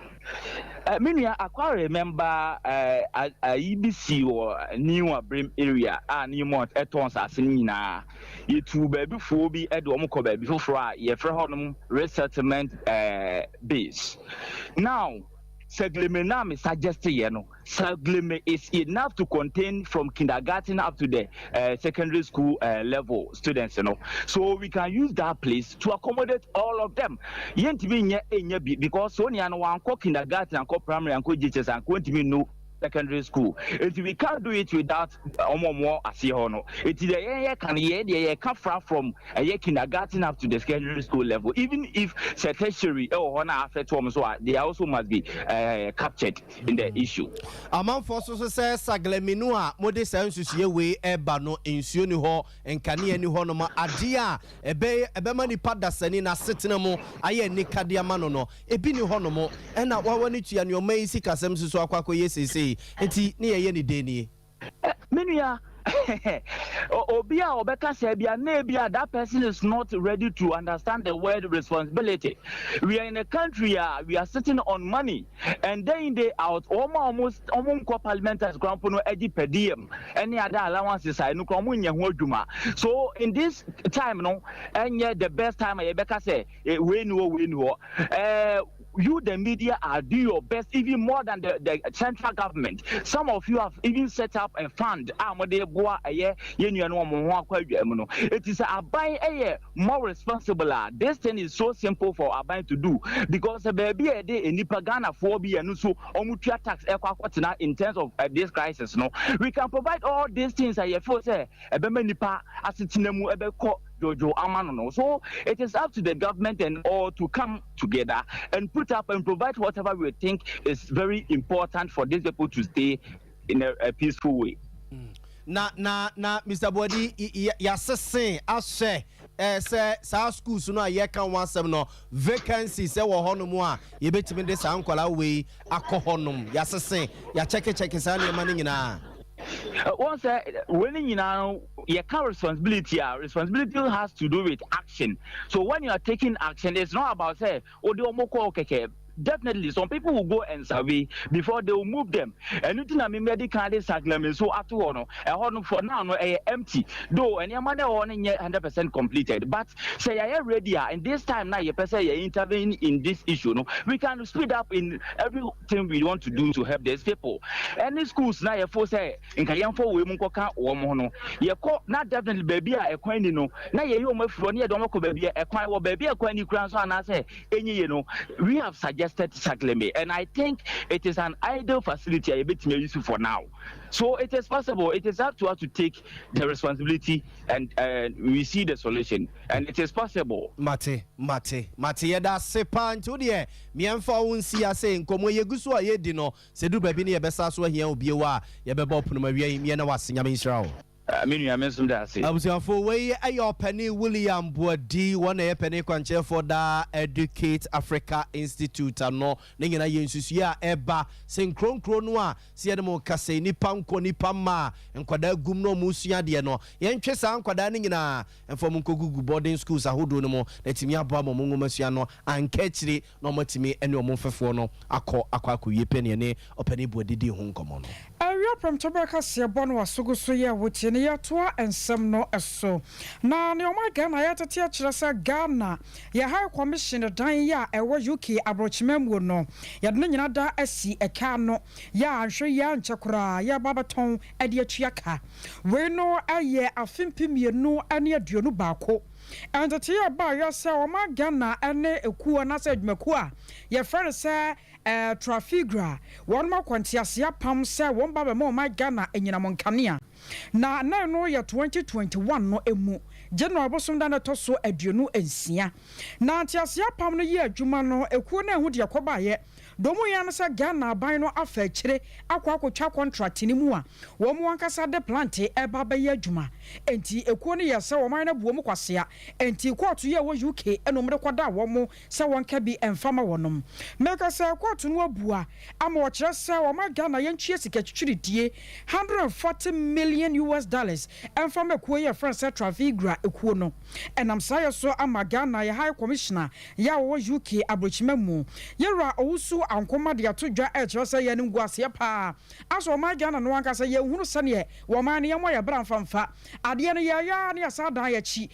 Me nua, akwa remember ayi bi si wɔ New Abirem area a Newmont ɛtɔn nsase no nyinaa. Yɛtu baabi foɔ bi de wɔn kɔ baabi foforɔ a yɛfrɛ hɔnom resettlement base. Now, Saglemi na me suggest yɛ no, Saglemi is enough to contain from kindergarten up to the secondary school level students. So we can use that place to accommodate all of them. Yɛntumi nyɛ ɛnyɛ bi because so nea no wankɔ kindergarten, ankɔ primary, ankɔ JHS, ankɔ ntumi no secondary school. Nti we can't do it without ɔmo aseɛ hɔ no. Nti deɛ yɛn yɛ kan yɛ deɛ yɛ ka fra from ɛyɛ kindergarten up to the secondary school level. Even if sɛ tertiary ɛwɔ hɔ na affect wɔn so a, they also must be captured in the issue. Amanfoɔ so so sɛ Saglemi no a mode saa nsusuɛ wei ɛba no, nsuo ni hɔ, nkanea ni hɔ nom, adeɛ a ɛbɛyɛ ɛbɛma nipa dasani n'asetena mu ayɛ nikadeɛ ama no, ebi ni hɔ nom, ɛna wawa ne tua nneɛma yi sikasɛm soso akɔ akɔyɛ seesei, nti ne yɛyɛ ne den nie. Me nua, obi a ɔbɛka sɛ bia na ebia that person is not ready to understand the word responsibility. We are in a country a we are sitting on money, and day in, day out, wɔn a wɔn nkɔ parliament as krampo no ɛgye per diem ɛne other allowances a ɛno kora wɔn nyɛ ho adwuma. So in this time no, ɛnyɛ the best time a yɛbɛka sɛ wei ni hɔ, wei ni hɔ. You, the media, are doing your best, even more than the central government. Some of you have even set up a fund a mo de boa ɛyɛ yɛn nua no wɔn ho akɔ adwa mu no. It is aban ɛyɛ more responsible a, this thing is so simple for aban to do because baabi a yɛde nipa Ghanafoɔ bi yɛn nso wɔn tua tax ɛkɔ akɔtena in terms of this crisis no, we can provide all these things a yɛ feel sɛ ɛbɛma nipa asetena mu ɛbɛkɔ jojo ama no. So it is up to the government and all to come together and put up and provide whatever we think is very important for these people to stay in a peaceful way. Na Mr Buadi, yɛasese ahyɛ sɛ saa schools no a yɛka ho asɛm no, vacancies ɛwɔ hɔnom a yɛbɛtumi de saa nkwadaa wei akɔ hɔnom? Yɛasese, yɛakyɛkekyɛke saa nneɛma no nyinaa? Wɔn sɛ wɔn nyinaa no, yɛka responsibility a, responsibility has to do with action. So when you are taking action, it's not about say o de wɔn kɔ kɛkɛ. Definitely some people will go and survey before they will move them. Ɛnu ti na mi medical de Saglemi nso ato hɔ no. Ɛhɔ no, for now no, ɛyɛ empty though, nneɛma na ɛwɔ no nyɛ 100% completed, but sɛ yɛayɛ ready a, in this time na yɛpɛ sɛ yɛ intervene in this issue no, we can speed up in everything we want to do to help these people. Any schools na yɛfo sɛ nka yɛmfɔ wei mu nkɔka wɔn ho no, yɛkɔ na definitely baabi a ɛkwan ni no na yɛyi wɔn afiri hɔ ne yɛde wɔn akɔ baabi a ɛkwan wɔ, baabi a ɛkwan ni kura nso anaasɛ ɛnyɛ yie no. We have suggested Saglemi and I think it is an ideal facility a yɛbɛtumi use for now. So it is possible. It is up to us to take the responsibility and we see the solution, and it is possible. Mate, mate, mate. Yɛda ase paa. Nti wodeɛ mmiɛmfa wo nsi ase. Nkɔmmɔ yɛgu so a yɛdi no, sɛ duru baabi ne yɛbɛsa so ahia wo bio a, yɛbɛbɔ pono ma awia yi. Mmiɛ na wase. Nyame nhyira wo. Me nua, me nso meda ase. Abusuafo, wei yɛ Ɔpanin William Boadi, wɔn na ɛyɛ panin kwankyerɛfoɔ daa Educate Africa Institute ano. Ne nyinaa yɛ nsusuiɛ a ɛba sɛ nkuro nkuro no a sɛ yɛne mo rekasa yi, nnipa nkɔ, nnipa mma a nkwadaa gum na wɔresua adeɛ no, yɛntwe saa nkwadaa no nyinaa mfa wɔn nkɔgugu boarding schools ahodoɔ no mu na atumi aboa ma wɔn nwomasua no anka akyire na wɔatumi ne wɔn mfɛfoɔ no akɔ akɔ akɔwie pɛ ne yɛne Ɔpanin Boadi dii ho nkɔmmɔ no. Awia prɛmtoberɛ kaseɛbɔ no asogu so yɛ wotie no yɛtoa nsɛm no so. Na nea ɔman Ghana yɛtete akyerɛ sɛ Ghana yɛ High Commission dan yi a ɛwɔ UK aborɔkyema no yɛde ne nyina da asi ɛka ano yɛ a anhwɛ yie ankyɛ koraa yɛreba abɛtɔn de atua ka. Wei no yɛ afe 2021 ntetee a ɛbaeɛ sɛ ɔman Ghana ne ekuo anaasɛ adwumakuo a yɛfrɛ no sɛ Trafigura wɔnom akɔ nteaseɛ apam sɛ wɔn ba bɛma ɔman Ghana anyinam nkanea. Na na ɛno yɛ 2021 no mu January bosom da no ɛtɔ so 26. Na nteaseɛ apam no yɛ adwuma no, ekuo no anhu deɛ ɛkɔbaeɛ. Deɛ wɔyɛɛ ara ne sɛ Ghana aban no afa akyire akɔ akɔtwa contract no mu a wɔn ankasa de plant reba abɛyɛ adwuma. Enti ekuo no yɛɛ sɛ ɔman no abu wɔn kwasea. Enti kɔɔto yi a ɛwɔ UK na wɔde kɔdaa wɔn sɛ wɔnka bi mfa ma wɔnom. Meka sɛ kɔɔto no abua ama wɔkyerɛ sɛ wɔma Ghana yɛntua sika twitwiridie, 140 million US dollars, mfa ma kuo yi a yɛfrɛ no sɛ Trafigura kuo no. Ɛnam saa yɛ so ama Ghana yɛ High Commissioner yɛ a ɔwɔ UK aburokyima mu, Yɛwura Owusu Ankomah de ato dwa ɛrekyerɛ sɛ yɛn animguaseɛ paa asɔ ɔman Ghana no ankasa yɛnhunu sɛdeɛ wɔman no yɛmmɔ yɛn bra mfa mfa adeɛ no yɛyɛ ara na yɛsan dan yɛn akyi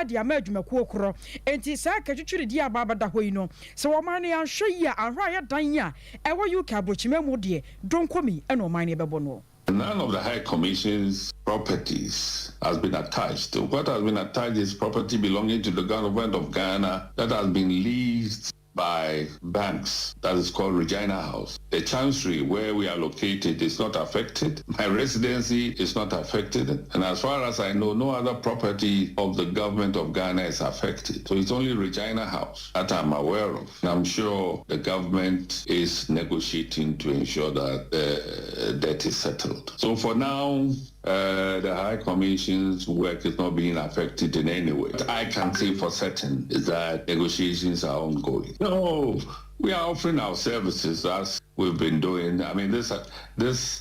de ama adwumakuo korɔ. Enti saa katwitwiridie a aba abɛda hɔ yi no, sɛ ɔman no yɛanhwɛ yie a, anhwɛ a yɛ dan a ɛwɔ UK aburokyima mu deɛ, donkomi na ɔman no yɛbɛbɔ noɔ. None of the High Commission's properties has been attached. What has been attached is property belonging to the government of Ghana that has been leased by banks. That is called Regina House. The chancery where we are located is not affected. My residency is not affected. And as far as I know, no other property of the government of Ghana is affected. So it's only Regina House that I'm aware of. And I'm sure the government is negotiating to ensure that the debt is settled. So for now, the High Commission's work is not being affected in any way. What I can say for certain is that negotiations are ongoing. No, we are offering our services as we've been doing. I mean, this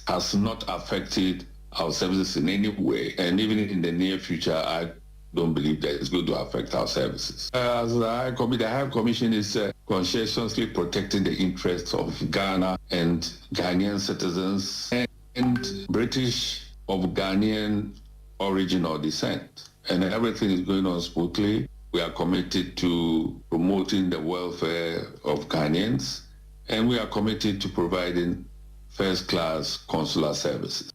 has not affected our services in any way, and even in the near future, I don't believe that it's going to affect our services. As the High Commission is conscientiously protecting the interests of Ghana and Ghanaian citizens and British of Ghanaian origin or descent. And everything is going on smoothly. We are committed to promoting the welfare of Ghanaians, and we are committed to providing first-class consular services.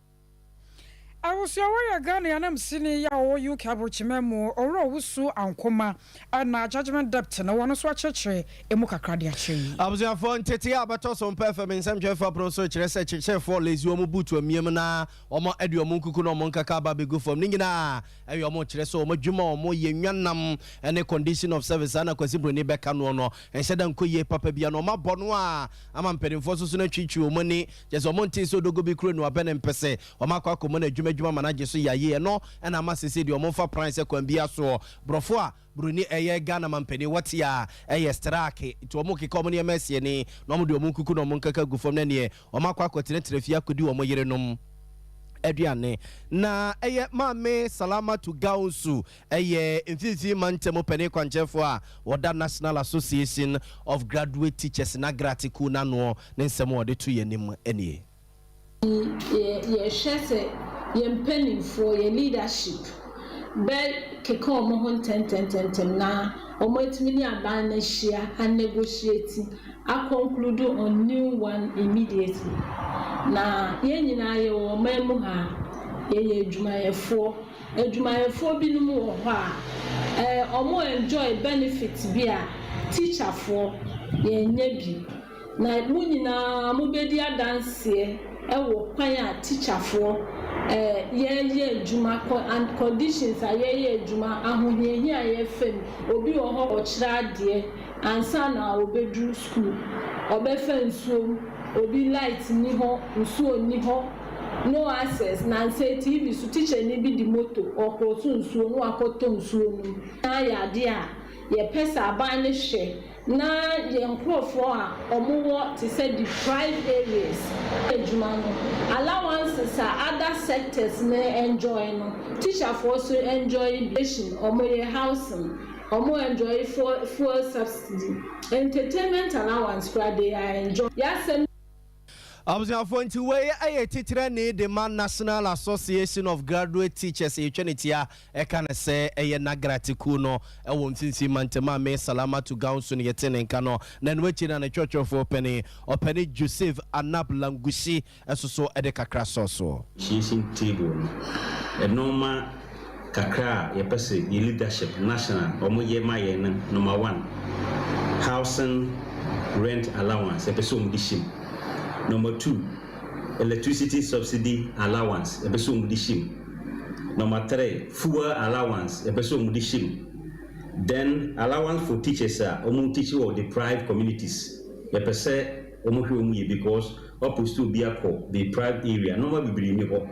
Abusua yɛ Ghana ananmusini yɛ a ɔwɔ UK aburokyima mu, Owura Owusu Ankoma, ɛna judgement debt no wɔn nso akyerɛkyerɛ emu kakra de akyerɛ yi. Abusuafoɔ, ntete a bɛtɔ so mpɛ fam nsɛmtwerɛfoɔ apono so kyerɛ sɛ kyekyerɛfoɔ lezi wɔn butu amiem na wɔn de wɔn nkuku na wɔn nkaka aba abɛgu fam. Ne nyinaa ɛyɛ wɔn kyerɛ sɛ wɔn adwuma a wɔn yɛ nwanam ne condition of service ana Kwasi Broni bɛka noɔ no nhyɛ da nkɔ yie papa bia na wɔn abɔ no a ama mpanimfoɔ nso so no atwitwi wɔn ani kyerɛ sɛ wɔn nte sɛ odogo bi kuro no abɛ ne mpɛ sɛ wɔn akɔ akɔmɔ no adwuma adwuma ma no agye so yɛayie. Ɛno ɛna ama sese deɛ wɔn mfa pran sɛ kwan bi asoɔ borɔfo a Buroni ɛyɛ Ghana mampanin wɔte a ɛyɛ strike, nti wɔn keka wɔn nneɛma asie ni na wɔn de wɔn nkuku na wɔn nkaka gu fam na neɛ wɔn akɔ akɔtenatena fie akɔdi wɔn yerenom aduane. Na ɛyɛ Maame Salamatu Gaonsu, ɛyɛ Mfimfini Mantam panin kwankyerɛfoɔ a wɔda National Association of Graduate Teachers NAGRAT kuo n'anoɔ, ne nsɛm a wɔde to yɛn anim nie. Yɛhwɛ sɛ yɛn mpanimfoɔ, yɛn leadership bɛ keka wɔn ho ntɛntɛntɛntɛm na wɔn atumi ne aban no ahyia anegotiate aconclude on new one immediately. Na yɛn nyinaa yɛwɔ ɔman mu ha, yɛyɛ adwumayɛfoɔ. Adwumayɛfoɔ binom wɔ hɔ a wɔn enjoy benefit bi a teacherfoɔ yɛnyɛ bi, na mo nyinaa mobɛdi adanseɛ ɛwɔ kwan a teacherfoɔ yɛyɛ adwuma and conditions a yɛyɛ adwuma, ahohiahia a yɛfɛ mu. Obi wɔ hɔ, ɔkyerɛ adeɛ ansa na obɛduru school, ɔbɛfa nsuom, obi light ni hɔ, nsuo ni hɔ. No access, Nansa yi TV so tikyani bi de moto ɔrekɔto nsuo na wakɔtɔ nsuo no mu. Na ayɛ adeɛ a yɛpɛ sɛ aban no hwɛ na yɛn nkurɔfoɔ a wɔwɔ te sɛ deprived areas adwuma no, allowances a other sectors no enjoy no, tikyafoɔ nso enjoy bi. Wɔyɛ housing, wɔn enjoy fuel subsidy, entertainment allowance koraa they are enjoy. Yɛasɛm. Abusuafoɔ, nti wei yɛ titirani de ma National Association of Graduate Teachers, yɛtwa ne tia ɛka ne sɛ ɛyɛ NAGRAT kuo no ɛwɔ Mfimfini Mantam a me Salamatu Gawson yɛte ne nka no. Na ɛno akyi na ne twerɛtwerɛfoɔ panin, ɔpanin Joseph Anab Langushi, ɛso so ɛde kakra sɔɔ soɔ. Negotiation table no, nnoɔma kakra a yɛpɛ sɛ yɛ leadership national ɔmo yɛ ma yɛn no, number one, housing rent allowance, yɛpɛ sɛ ɔmo de hyɛ mu. Number two, electricity subsidy allowance, yɛpɛ sɛ ɔmo de hyɛ mu. Number three, fuel allowance, yɛpɛ sɛ ɔmo de hyɛ mu. Then allowance for teachers a ɔmo teach wɔ deprived communities, yɛpɛ sɛ ɔmo hwɛ ɔmo yɛ because ɔpost obi akɔ deprived area, nneɛma bebree ni hɔ.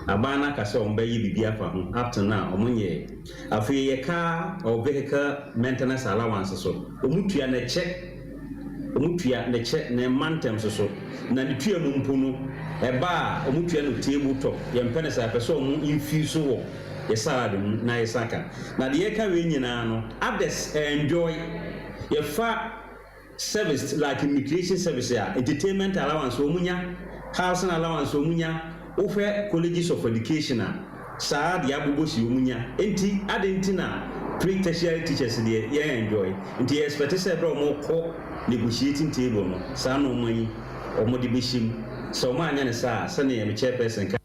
Aban no aka sɛ ɔmo bɛyɛ biribi afa ho, up to now ɔmo nyɛ. Afei yɛ car or vehicle maintenance allowance so, ɔmo tua n'ɛkyɛ, ɔmo tua n'ɛkyɛ na ɛma ntɛm so so na ne tua mu mpo no ɛba a ɔmo tua no table top. Yɛn mpɛ ne sɛ apɛ sɛ ɔmo infuse wɔ yɛ salary mu na yɛ saka. Na deɛ yɛka wei nyinaa no, others enjoy. Yɛfa service like immigration service a, entertainment allowance wɔn nya, housing allowance wɔn nya. Wohwɛ colleges of education a, saa deɛ abobɔ si wɔn nya. Nti adi nti na pre tertiary teachers deɛ yɛn enjoy? Nti yɛ expect sɛ ɛbɛrɛ wɔn kɔ negotiating table no, saa nneɛma yi wɔn de bɛhyɛ mu. Sɛ wɔn anyɛ ne saa, sɛnea yɛn chairperson ka.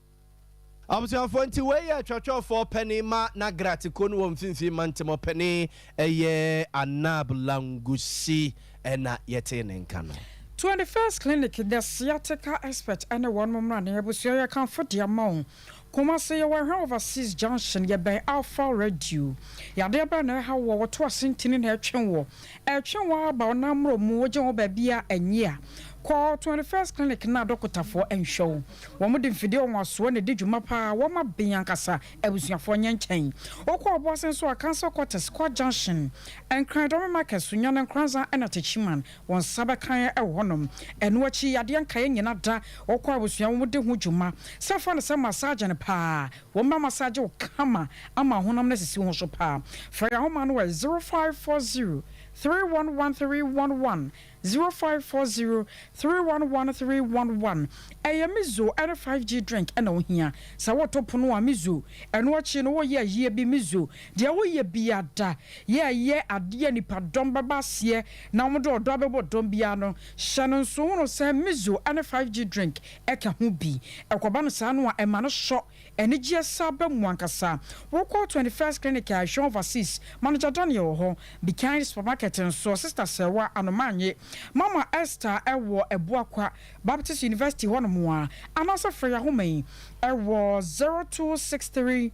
Abusuafoɔ, nti wei yɛ twɛtwɛfoɔ panin ma NAGRAT kuo no wɔ Mfimfini Mantam, ɔpanin ɛyɛ Anab Langusi, ɛna yɛte ne nka no. 21st Clinic, the sciatica expert, ɛne wɔn mo mmra ne abusua yɛ kamfo de ama wo. Kumase, yɛwɔ Ɛhwɛ Overseas Junction, yɛbɛn Alpha Radio. Yadeɛ bɛn na ɛha wɔ wɔto asentene na ɛtwe wɔ ɛtwe wɔ aba ɔnam mmerɛ mu wogye ho baabi a ɛnyɛ a, kɔ 21st Clinic na adɔkotafoɔ nhwɛ wo. Wɔn de mfidie wɔn asoɔ na ɛdi dwuma paa, wɔn abɛn ankasa. Abusuafoɔ nyɛ nkyɛn wokɔ Ɔboase nso a, Council Quarters, kɔ Junction, Nkran Dɔm Market, Sunyane, Nkranza ɛna Techiman, wɔn nsa bɛkan ɛwɔ hɔnom. Ɛno akyi, yadeɛ nkaeɛ nyina da wɔkɔ abusua, wɔn de ho dwuma sɛ fa no sɛ massage no paa, wɔn ba massage wo kama ama honam no asisi ho so paa. Frɛ yɛn ahoma no wɔ 0540 311311, 0540 311311. Ɛyɛ Mizo ɛne 5G drink ɛna ohia sɛ woto pono a, Mizo. Ɛno akyi no, woyɛ ayie bi, Mizo. Deɛ woyɛ biada yɛyɛ adeɛ nipadɔm bɛba aseɛ na wɔde ɔdɔ abɛbɔ dɔm biara no, hyɛ no nso hono sɛ Mizo ɛne 5G drink ɛka ho bi. Ɛkɔba no saa no a, ɛma no sɔ anigyeɛ sa ba mu ankasa. Wokɔ 21st Clinic a ɛhwɛ Overseas, Manager Daniel wɔ hɔ. Bekind Supermarket nso, Sister Sɛwa Anomanye, Mama Esther ɛwɔ Ɛboakwa Baptist University hɔnom a, anaasɛ frɛ yɛ ahoma yi ɛwɔ 0263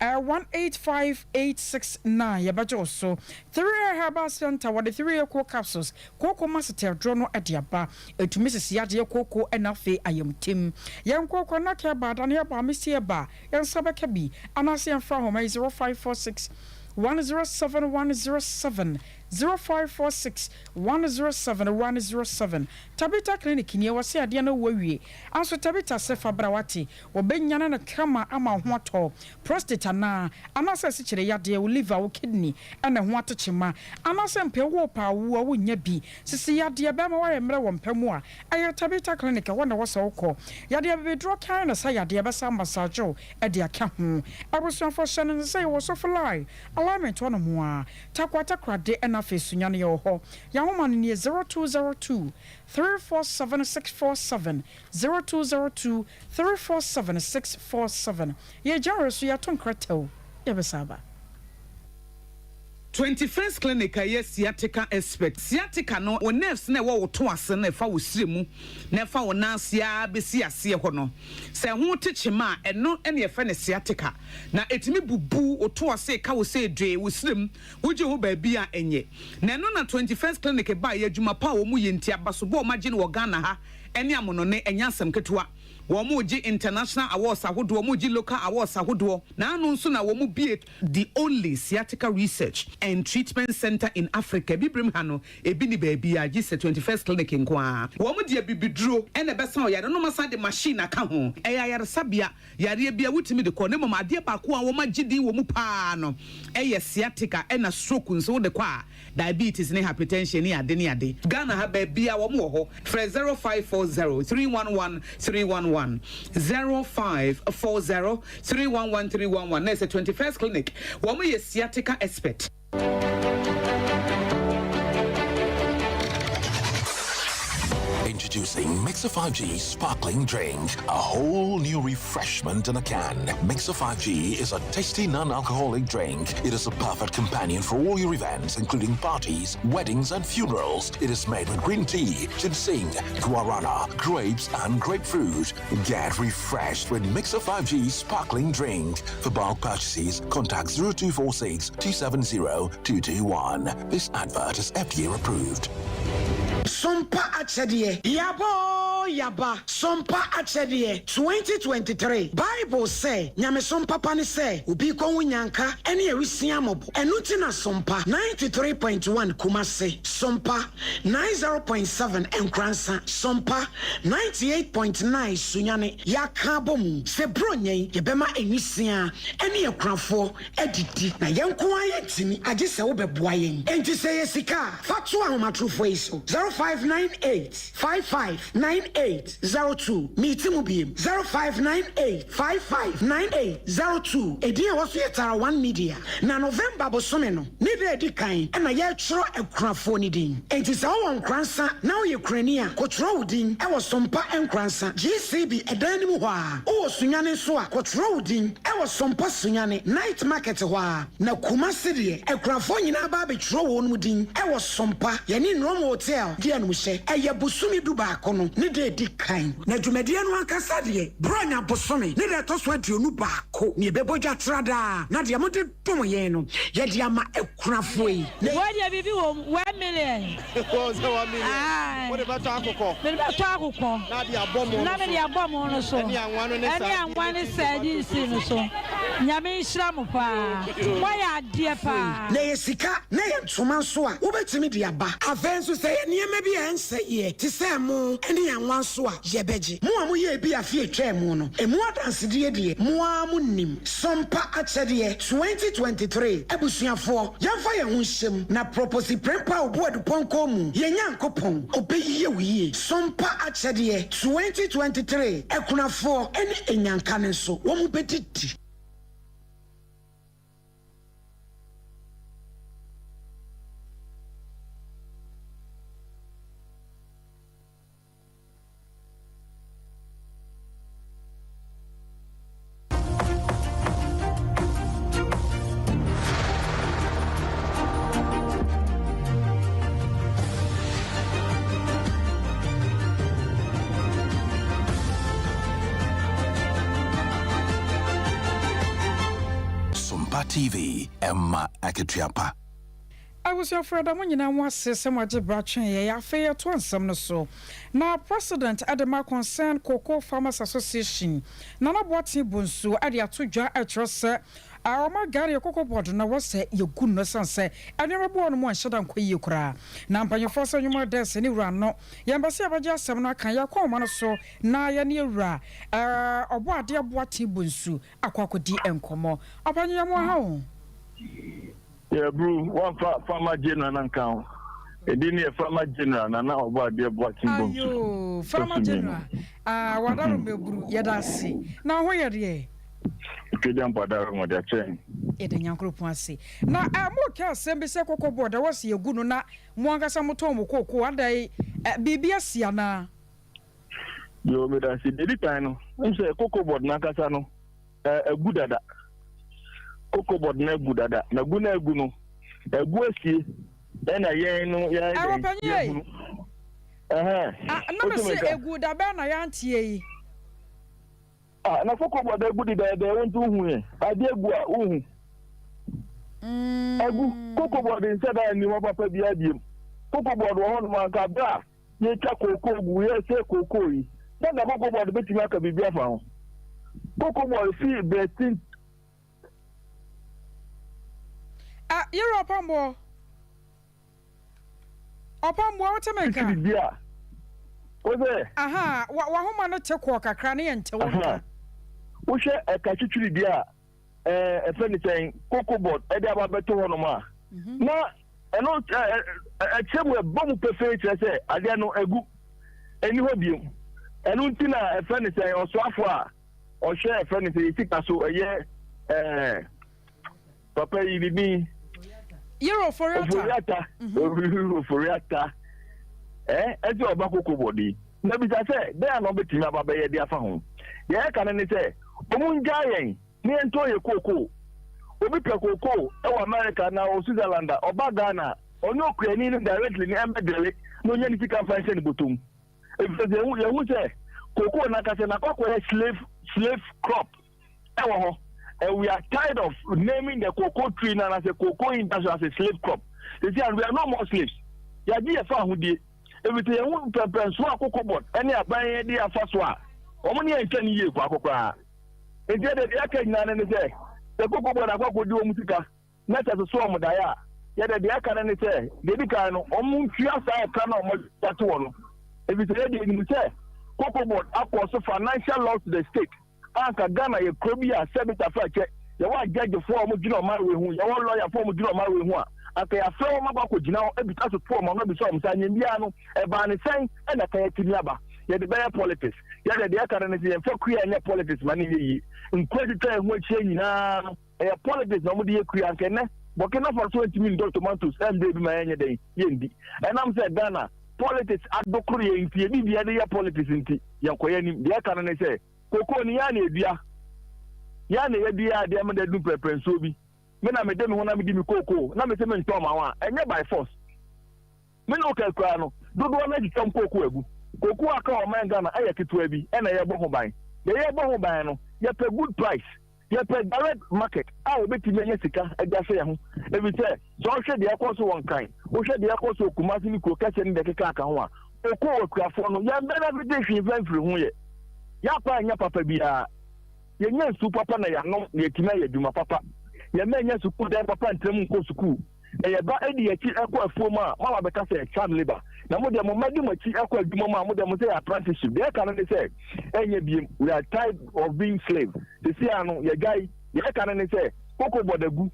185869, yɛbɛgye wo so. 3 Herbal Center, wɔde 3 Co capsules, kooko masetɛduro no de aba. Ɛtumi sisi adeɛ kooko ɛna afei ayamtim. Yɛn kooko na kɛ ba adane ɛba mesi ɛba, yɛn nsa bɛka bi anaasɛ yɛmfa ahoma yi 0546 107107, 0546 107107. Tabita Clinic nie, wɔ sɛ adeɛ no wɔ wie anso Tabita sɛ fa bra, wate, wɔbɛnyane no kama ama ho atɔ. Prostate anaa anaasɛ asikyerɛ yadeɛ, wo liver, wo kidney ɛna ho atekyema, anaasɛ mpɛ wo pa awo a wonya bi sisi yadeɛ, bɛrima woayɛ mmerɛ wɔ mpɛ mu a, ɛyɛ Tabita Clinic ɛhɔ na ɛwɔ sɛ wokɔ. Yadeɛ bebeduro kan na sɛ yadeɛ bɛsa massage wo ɛde aka ho. Abusuafo, hyɛ no sɛ yɛwɔ Sofo alignment hɔ nom a, Takwa, Takorade ɛna afei Sunya no yɛwɔ hɔ. Yɛahoma no nie: 0202 347647, 0202 347647. Yɛgyare so yɛato nkrataw, yɛbɛsa aba. 21st Clinic a ɛyɛ sciatica expert. Sciatica no, wo nerves na ɛwɔ wo to ase na ɛfa wo sire mu na ɛfa wo nan ase a bɛsi aseɛ hɔ no, sɛ ho te kyema a, ɛno ɛne yɛfrɛ no sciatica. Na ɛtumi bubu wo to ase ka wo sɛ dwee wo sire mu, wogye ho baabi a ɛnyɛ. Na ɛno na 21st Clinic ba yɛ adwuma pa a wɔn yɛ nti abasobɔ a wɔagye no wɔ Ghana ha. ne amonɔne, ɛnyɛ asɛm ketewa. Wɔregye international awards ahodoɔ, wɔregye local awards ahodoɔ. Naano nso na wɔbue the only sciatica research and treatment centre in Africa. Abibirem ha no, ebi nni baabiara gye sɛ 21st Clinic nko ara. Wɔde abibiduro na ɛbɛsa ɔyare no na wɔasan de machine aka ho. Ɛyɛ ayaresabea Yareɛ biara wotumi de kɔ na mmom adeɛ baako a wɔagye din wɔ mu pa ara no yɛ sciatica ɛna stroke nso wode kɔ a diabetes ne hypertension ne ade ne ade. Ghana ha baabiara wɔn wɔ hɔ frɛ 0540 311 311 0540 311 311 na ɛsɛ 21st clinic wɔn yɛ sciatica expert. Introducing Mixer 5G Sparkling Drink, a whole new refreshment in a can. Mixer 5G is a tasty non-alcoholic drink. It is a perfect companion for all your events, including parties, weddings, and funerals. It is made with green tea, ginseng, guarana, grapes, and grapefruit. Get refreshed with Mixer 5G Sparkling Drink. For bulk purchases, contact 0246 270 221. This advert is FDA approved. Sompa Akyɛdeɛ, Yaba oo yaba, Sompa Akyɛdeɛ, 2023 Bible sɛ, Nyamesom papa ne sɛ obi kɔhu nyanka ne awisia mmɔbɔ. Ɛno nti na Sompa 93.1 Kumasi, Sompa 90.7 Nkoransa, Sompa 98.9 Sunyani Yɛaka abɔ mu sɛ Buronya yi yɛbɛma nwisiaa ne akunafoɔ adidi, na yɛn nko ara yɛntumi, agye sɛ wobɛboa yɛn. Enti sɛ ɛyɛ sika a, fa to ahomatorofoɔ yi so, 0598 55 98 02. Meti mu biem, 0598 55 98 02. Edin a ɛwɔ so yɛ Tara One Media. Na November bosome no ne da a ɛdi kan na yɛretwerɛ akunafoɔ no din. Enti sɛ wowɔ Nkoransa na woyɛ kurani a, kɔtwerɛ wo din wɔ Sompa Nkoransa, GCB ɛdan no mu hɔ ara. Wowɔ Sunyani nso a, kɔtwerɛ wo din wɔ Sompa Sunyani, Night Market hɔ ara. Na Kumasi deɛ, akunafoɔ nyinaa ba abɛtwerɛ wɔn din wɔ Sompa, yɛne Nrom Hotel di animhyɛ. Ɛyɛ bosome dubaako no ne da a ɛdi kan. Na dwumadie no ankasa deɛ, Buronya bosome ne da a ɛtɔ so 21 na yɛbɛbɔ dwa tra daa, na deɛ mode dom yɛn no, yɛde ama akunafoɔ yi. Na. Wei deɛ biribi wɔ mu, 1 million. Wɔn sɛ 1 million. Aye. Wode bɛtɔ akokɔ. Mede bɛtɔ akokɔ. Na de abɔ mo Na no mede so. abɔ mo no so. Ɛne anwa no ne Ɛne sardine anwa ne sardine no so. Nyame nhyira mo paa. Moayɛ adeɛ paa. Na ɛyɛ sika na ɛyɛ ntoma nso a, wobɛtumi de aba. Afei nso, sɛ ɛyɛ nneɛma bi a ɛnsɛeɛ te sɛ ɛmo ne anwa nso a, yɛbɛgye. Mo a moyɛɛ bi afe a ɛtwaa mu no, ɛmu adansedie deɛ, mo ara monim. Sompa Akyɛdeɛ 2023 Abusuafoɔ, yɛmfa yɛn ho nhyɛ mu na Proposi Prempah Obuadu Pɔnkɔ mu, yɛn Nyankopɔn, ɔbɛyie wo yie. Sompa Akyɛdeɛ 2023 Akunafoɔ ne Anyanka no nso, wɔn bɛdidi. Sompa TV, Emma Akatua pa. Abusuafo yɛda mo nyinaa mo ase sɛ moagye berɛ atwɛn yɛn. Afei yɛtoa nsɛm no so. Na President de ma Concerned Cocoa Farmers Association, Nana Boateng Bonsu de ato dwa kyerɛ sɛ ɔma Ghana yɛ Cocoa Board no wɔ sɛ yɛgu no ɛsiane sɛ nneɛma bi wɔ hɔnom a ɛnhyɛ da nkɔ yie koraa. Na mpanyinfoɔ sɛ Nnwuma Dɛs ne Wura no yɛmpɛ sɛ yɛbɛgye asɛm no aka yɛakɔ nwoma no so na yɛne Awura Ɔbɔadeɛ Boateng Bonsu akɔ akɔdi nkɔmmɔ. Ɔpanyin yɛmoa ha o. Yɛ bru wamfa farmer general no anka ho. Edin no yɛ farmer general Nana Ɔbɔadeɛ Boakye Bonsu. Ayoo farmer general ah wadaro mɛburu yɛda ase na wo ho yɛ deɛ. Twagya mpo adaro mo de akyɛ yɛn. Yɛda Nyankoropɔn ase. Na eh mo ka asɛm bi sɛ koko board ɛwɔ sɛ yɛgu no na mo ankasa mo tɔn mo kookoo adɛn eh biribi asi anaa? Yoo meda ase. Deɛ edi kan no, n sɛ koko board no ankasa no agu dada. Cocoa board no agu dada. Na gu no agu no, agu asie ɛna yɛn no yɛayɛ Ɛwɔ dɛn panyin ei. yɛahunu. Ɛhɛn, Ah, na me wotumi se nka. egu da bɛn na yɛanteɛ yi? Ah, na cocoa board agu dedaada, wo nso wohu ɛ. Adeɛ agu a, wohu. Agu. Cocoa board nhyɛ da nni hɔ papa biara biom. Cocoa board wɔ hɔnom anka berɛ a. yɛtwa kookoo gu, yɛsɛe kookoo yi, na anka Cocoa Board bɛtumi aka biribi afa ho. Cocoa Board fi berɛ tenten. Ah, yɛwura ɔpamboɔ. Ɔpamboɔ, wote me nka? Biribi a, wo sɛ. Aha, wahoma no te kɔɔ kakra ne yɛn nte wo nka. Wohwɛ ɛka twitwiri deɛ a, ɛɛ ɛfɛ ne sɛn, Cocoa Board ɛde aba bɛto hɔnom a, mhm. na ɛno ɛkyerɛ mu ɛbɔ mu pefee kyerɛ sɛ adeɛ no agu, ɛni hɔ biom. Ɛno nti na ɛfɛ ne sɛn ɔsoafo a ɔhwɛ ɛfɛ ne sɛ yɛ sika so ɛyɛ ɛɛ papa yi ne din. Yero Oforiata. Oforiata. Mhm. Oforiata. Ɛ ɛsɛ ɔba koko bɔde. Na bisa sɛ dɛn a na ɔbɛtumi aba bɛyɛ de afa ho. Deɛ ɛka no ne sɛ ɔmo ngyaa yɛn ne yɛn tɔn yɛ kookoo. Obi pɛ kookoo ɛwɔ America na wɔ Switzerland a ɔba Ghana a ɔne okuani no directly ne ɛmbɛdele na onya ne sika mfa nhyɛ ne bɔtɔ mu. Efisɛ sɛ yɛhu yɛhu sɛ kookoo no ankasa no akɔ akɔyɛ slave slave crop ɛwɔ hɔ and we are tired of naming the cocoa tree no anaasɛ cocoa industry as a slave crop. Sisi and we are no more slaves. Yɛagye yɛ fa ahodie. Efisɛ yɛhu mpɛmpɛnsoɔ a cocoa board ɛne aban yɛ de afa so a wɔn ne yɛn nkyɛn no yie kwaako koraa. Nti ɛdeɛ deɛ aka nyinaa no ne sɛ sɛ cocoa board akɔ akɔdi wɔn sika na sɛ ɛsoso wɔn daeɛ a, yɛ deɛ deɛ ɛka no ne sɛ, deɛ ɛdi kan no, wɔntua saa ɛka no a wɔde ato hɔ no, ɛfiri sɛ yɛ deɛ yɛnim sɛ Cocoa Board akɔ so financial loss to the state a anka Ghana yɛ kuro bi a sɛbi tafrakyɛ, yɛwɔ agyɛgyefoɔ a wɔdwene ɔman wei ho, yɛwɔ lɔyafoɔ a wɔdwene ɔman wei ho a, anka yɛafrɛ wɔn akɔ akɔgyina hɔ abisa so to wɔn ano abisa wɔn sɛ anyɛ biara no, ɛbaa ne sɛn na ɛka yɛatumi aba? Yɛde bɛyɛ politics. Yɛ deɛ deɛ ɛka no ne sɛ yɛmfa kua nyɛ politics ma no nyɛ yie. Nkuro a atwitwa yɛn ho ahyia nyinaa no, Ɛyɛ politics na wɔde yɛ kua anka ɛnɛ Burkina Faso ntumi ndɔ tomatoes ɛmbrɛ bi ma yɛnyɛ dɛn yɛndi. Ɛnam sɛ Ghana politics adokoro yɛn nti yɛ biribiara de yɛ politics nti yɛnkɔ yɛn anim. Deɛ ɛka no ne sɛ cocoa no yɛn ara na yɛdua. Yɛn ara na yɛdua adeɛ ma no aduru mprɛprɛnsoɔ bi. Me na mede me ho na medi me cocoa na mese mentɔn ma wo a ɛnyɛ by force. Me ne wo ka koraa no, dodoɔ no ara twitwam kookoo agu. Kookoo a aka wɔ ɔman Ghana yɛ ketewa bi na yɛrebɔ ho ban. Deɛ yɛrebɔ ho ban no, yɛpɛ good price, yɛpɛ direct market a yɛbɛtumi anya sika de ahwɛ yɛn ho. Ɛfiri sɛ, sɛ wohwɛ deɛ ɛrekɔ so wɔ Nkran, wohwɛ deɛ ɛrekɔ so wɔ Kumasi ne kuro kɛseɛ ne deɛ ɛkeka ho a, kookoo akuafoɔ no, yɛn benefit hwee mfa mfiri ho yɛ. Yɛn akwan nyɛ papa biara. Yɛnnya nsuo papa na yɛanom na yɛatumi ayɛ adwuma papa. Yɛn mma nnya sukuu dan papa ntena mu nkɔ sukuu. Na yɛn ba di yɛn akyi kɔ afuom a, moaba abɛka sɛ child labour. Na mo deɛ, mo mma di mo akyi kɔ adwuma mu a, mo deɛ mo sɛ yɛ apprenticeship. Deɛ ɛka no ne sɛ, ɛnyɛ biem. We are tired of being slave. Seesei ara no, yɛagyae. Deɛ ɛka no ne sɛ, koko bɔ da gu.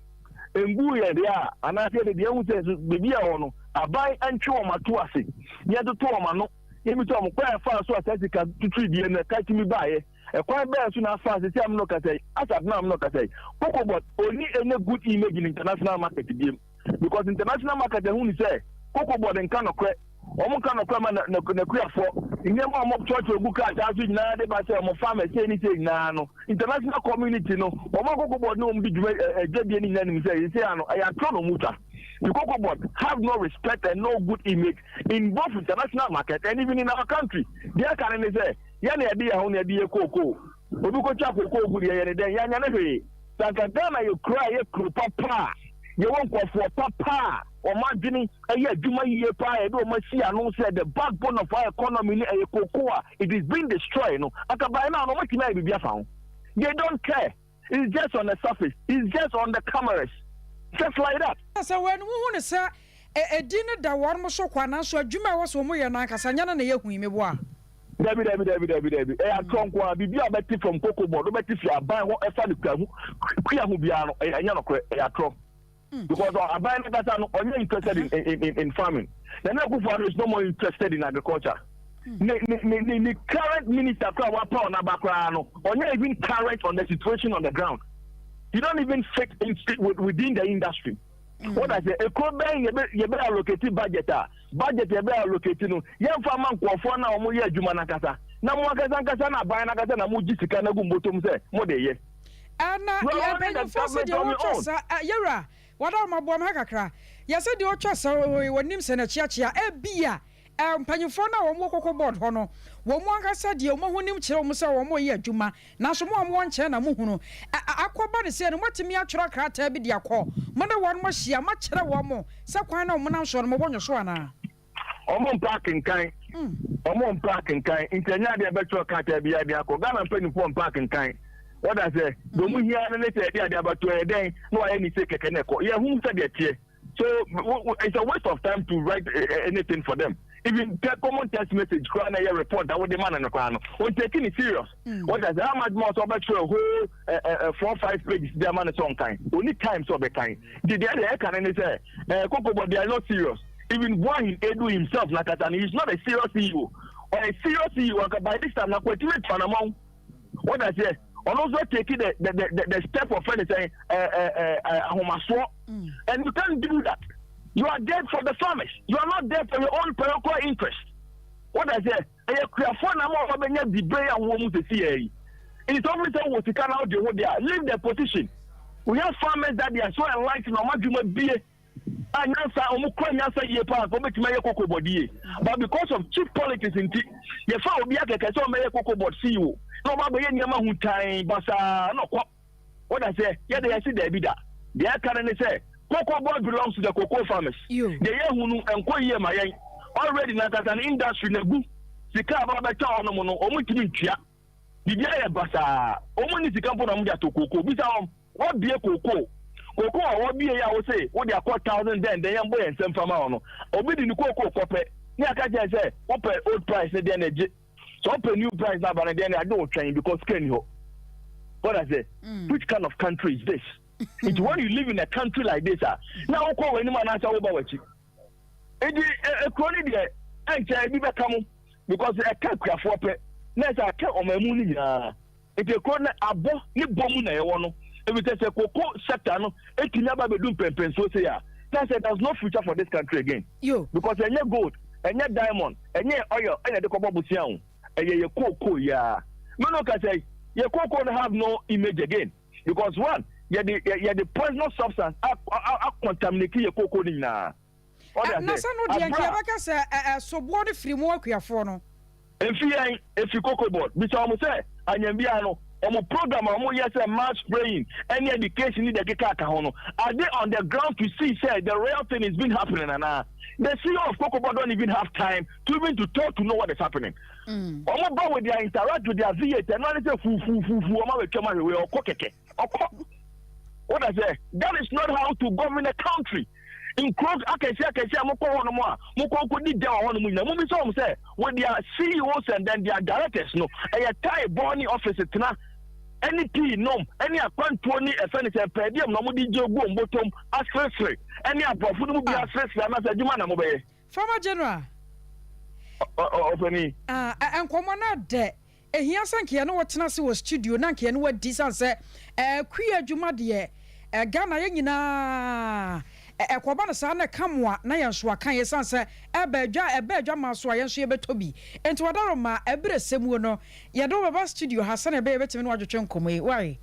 Ɛnguu yɛn deɛ a, anaasɛ yɛde deɛ ahu sɛ baabi a ɛwɔ no, aban ntwe wɔn ato ase, na yɛntoto wɔn ano, na yɛmmisa wɔn kwan a ɛfaa so a saa sika tuturidie no ɛka tumi baeɛ. Ɛkwan bɛn so na afa sisi a me ne wo kasa yi, as at now a me ne wo kasa yi, Cocobod onni any good image in international market biem because international market ahu no sɛ Cocobod nka nokorɛ, wɔn nka nokorɛ ma n'akuafoɔ, nneɛma a wɔn kyerɛkyerɛ gu krataa so nyinaa de ba sɛ wɔn farmers sei ne sei nyinaa no, international community no, wɔn a Cocobod ne wɔn di dwuma adwadie no nyinaa nim sɛ seesei ano ɛyɛ atorɔ na wɔn twa. The Cocobod have no respect and no good image in both international market and even in our country. Deɛ ɛka no ne sɛ Yɛn na yɛde yɛn ho na yɛde yɛ kookoo. Obi kɔtwa kookoo gu deɛ, yɛyɛ no dɛn? Yɛanyɛ no hwee. Sɛ anka Ghana yɛ kuro a ɛyɛ kuro papa a, yɛwɔ nkurɔfoɔ papa a wɔn adwene yɛ adwuma yie paa a yɛde wɔn asi ano sɛ the backbone of our economy no ɛyɛ kookoo a it is being destroyed no, anka by now no wɔatumi ayɛ biribi afa ho. They don't care. It's just on the surface. It's just on the cameras. Just like that. Sɛ wei no wohu no sɛ edin no da wɔn so kwa nanso adwuma a ɛwɔ sɛ wɔyɛ no ankasa nyɛ no na ɛyɛ hu yi, meboa? Dabi dabi dabi dabi dabi ɛyɛ atorɔ nko ara biribi a wobɛte from cocoa board wobɛte fi aban hɔ ɛfa ne kua ho kua ho biara no ɛyɛ ɛnyɛ nokorɛ ɛyɛ atorɔ because aban no kasa no ɔnyɛ interested in in in, in farming Nana Akufo-Addo is no more interested in agriculture ne ne ne ne ne current minister koraa wapaw n'aba koraa no ɔnyɛ even current on the situation on the ground you don't even fit in, within the industry. What I say, ekuro bɛn yɛbɛ yɛbɛ allocate budget a budget yɛbɛ allocate no yɛnfa ma nkurɔfoɔ na wɔn yɛ adwuma n'ankasa na mo ankasa ankasa na aban n'ankasa na mo gye sika na gu mbɔtɔm sɛ mo de yɛ. Na yɛ mpanyinfoɔ sɛ deɛ wɔtwa sa yɛwura wada wɔn aboa me ha kakra yɛsɛ deɛ ɔtwa sa wɔnim sɛ n'akyiakyia ebia Mpanyimfoɔ no a wɔn wɔ Cocoa Board hɔ no, wɔn ankasa deɛ wɔn ahonim kyerɛ wɔn sɛ wɔn reyɛ adwuma, nanso mo a mowɔ nkyɛn na mohunu. Ɛ, akɔba no sei no, moatumi atwerɛ krataa bi de akɔ, mo ne wɔn ahyia, moakyerɛ wɔn sɛ kwan no a wɔnam soɔ no, mobɔ nwoso anaa? Wɔn mpɛ akenkan. Ɔmo mpɛ akenkan nti ɛnyɛ adeɛ ɛbɛtwerɛ krataa biara de akɔ. Ghana mpaninfoɔ mpɛ akenkan. Wɔda sɛ deɛ ɔmo hia no ne sɛ yɛde adeɛ abɛto ɛyɛ dɛn na wayɛ ne se kɛkɛ na ɛkɔ. Yɛhu sɛdeɛ ɛteɛ. So it's a waste of time to write anything for them. Even te common text message koraa na ɛyɛ report a wode ma no no koraa no, ɔn take ne serious. Wɔda sɛ how much more sɛ ɔbɛtwerɛ whole 4, 5 pages de ama no sɛ ɔnkan. Ɔnni time sɛ ɔbɛkan. Nti deɛ deɛ ɛka no ne sɛ Kokobɔ they are not serious. Even Boahin Adu himself nakasa no, he is not a serious CEO. Ɔyɛ serious CEO anka by this time na kwatumi atu anamɔn. What I say, ɔno nso take the step of fɛn sɛn ahomasoɔ. And you can't do that. You are there for the farmers. You are not there for your own parochial interest. What I say, ɛyɛ kuafoɔ na ama wɔn abɛnya dibere a wɔn mu sisi yɛ yi. Nti sɛ wɔn sɛ wɔ sika na ɔde ho deɛ, leave the position. We have farmers that they are so enlightened, ɔmo adwuma bie a nyansa, ɔmo kura nyansa yie paa, nka ɔbɛtumi ayɛ cocoa board yie. But because of cheap politics nti, yɛfa obi akɛkɛ sɛ ɔmɛyɛ cocoa board CEO na ɔmo abɛyɛ nneɛma ho tan basaa na ɔkɔ. What I say, yɛde yɛsi daabi da. Deɛ ɛka no ne sɛ cocoa board belongs to the cocoa farmers. Deɛ yɛhu no nkɔ yie ma yɛn. Already nankasa no industry na gu sika a wɔabɛtwa hɔ nom no, wɔn ntumi ntua. Biribi ayɛ basaa. Wɔn ni sika mpo na wɔn de atɔ cocoa. Bisa wɔn, wɔabie cocoa. Cocoa a wɔabie yi a wɔse wode akɔ thousand dɛn dɛn yɛn bɔ yɛn nsam fama wɔn no. Obi de ne cocoa kɔpɛ ne aka kyerɛ sɛ wopɛ old price ne deɛ na egye. Sɛ wopɛ new price na aba no deɛ na ade wotwɛn because sika ni hɔ. What I say? Which kind of country is this? Nti when you live in a country like this ah, na wokɔ w'anim anaasɛ woba w'akyi. Nti ekuro no deɛ ɛnkyɛ ebi bɛka mo because ɛka akuafoɔ pɛ na ɛsɛ aka ɔman mu no nyinaa. Nti ekuro no abɔ ne bɔ mu na ɛwɔ no. Ebi sɛ sɛ cocoa sector no etumi aba abɛdu mpɛmpɛnsuo sei a, na sɛ there's no future for this country again. Yo. Because ɛnyɛ gold, ɛnyɛ diamond, ɛnyɛ oil ɛna ɛde kɔbɔ bosia o. Ɛyɛ yɛ cocoa yaa. Me no ka sɛ yɛ cocoa no have no image again because one yɛde yɛde poisonous substance a a contaminate yɛ cocoa no nyinaa. Ɔde Na ase sɛ no deɛ nka abira yɛbɛka sɛ soboɔ no firi mu akuafoɔ no. Efi yɛn, efi cocoa board. Bisa wɔn sɛ anyambia no wɔn program a wɔn yɛ sɛ mass spraying ɛne education ne deɛ keka aka ho no, are they on the ground to see sɛ the real thing is been happening anaa? The CEO of cocoa board don't even have time to even to talk to know what is happening. Wɔn ba with their interact with their V8 ɛno ara ne sɛ fufufufu wɔn abɛtwam ahwɛ wei ɔkɔ kɛkɛ ɔkɔ. What I say, that is not how to govern a country. Nkuro akɛseɛ akɛseɛ a mokɔ hɔ nom a mokɔ kɔdi dɛm wɔ hɔ nom nyinaa mobisa wɔn sɛ with their CEOs and then their directors no ɛyɛ tae bɔ ne office tena ɛne tea nom ɛne akwantuo ne ɛfɛ ne sɛ pɛɛdeɛm na wɔde gye gu wɔn bɔtɔm aseresere ɛne aborɔfo no mu bi aseresere anaasɛ adwuma na mobɛyɛ. Farmer General. Ɔpɛni. Ah, nkɔmɔ no adɛ. Ehia sɛ nka yɛne wo tena ase wɔ studio na nka yɛne wo adi sane sɛ kua adwuma deɛ Ghana yɛn nyinaa ɛkɔba no saa na ɛka mo a na yɛn nso aka yɛn sane sɛ ɛba adwa ɛba adwaman so a yɛn nso yɛbɛtɔ bi. Enti Wadaroma ɛberɛ sɛ muo no yɛde wo bɛba studio ha sɛdeɛ ɛbɛyɛ yɛbɛtumi ne wo atwetwe nkɔmmɔ yi. Wai?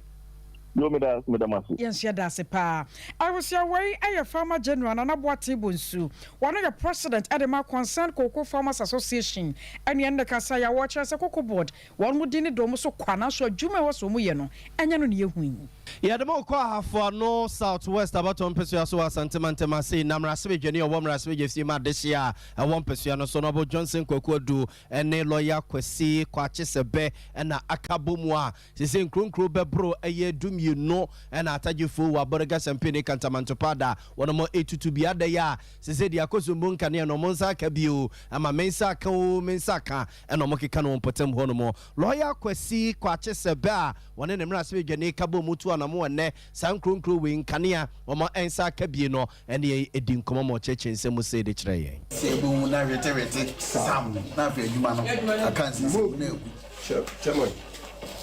Yo, meda meda mo ase. Yɛn nso yɛda ase paa. Abusua wei yɛ Farmer General Nana Boateng Bonsu. Ɔno yɛ President de ma Concerned Cocoa Farmers Association ɛne ɛne kasa yi a wɔkyerɛ sɛ Cocoa Board wɔn mo di ne dɔm so kwa nanso adwuma a ɛwɔ sɛ wɔn yɛ no ɛnyɛ no na yɛhu yi. Yɛde mo rekɔ Ahafo Ano South West abatoɔ mpesua so wɔ Asante Mantam ase na mmarahyɛbadwani a ɔwɔ mmarahyɛbadwafie mu adehyeɛ a ɛwɔ mpesua no so no Honourable Johnson Kwaku Adu ne Lɔya Kwasi Kwakye Sɛbɛ na aka bɔ mu a Seesei nkuro nkuro bɛboro ɛyɛ 12 na atagyefoɔ wɔ Abɔrega Sampene Kantamantopada wɔnom ɛtutu bi adɛn a seesei deɛ Akosombo nkanea no wɔn nsa aka bi o ama me nsa aka o me nsa aka ɛna wɔn keka no wɔ mpɔtam hɔ nom. Lɔya Kwasi Kwakye Sɛbɛ a wɔne ne mmarahyɛbadwani ka bɔɔ mu tu anamo ɛnnɛ saa nkuro nkuro wei nkanea wɔn nsa aka bie no ɛne yɛn ɛdi nkɔmmɔ ma ɔkyerɛkyerɛ nsɛm mu sei de kyerɛ yɛn. Sɛ yɛbɛhu na wetewete sam na afei adwuma no aka nsensɛnmu na agu.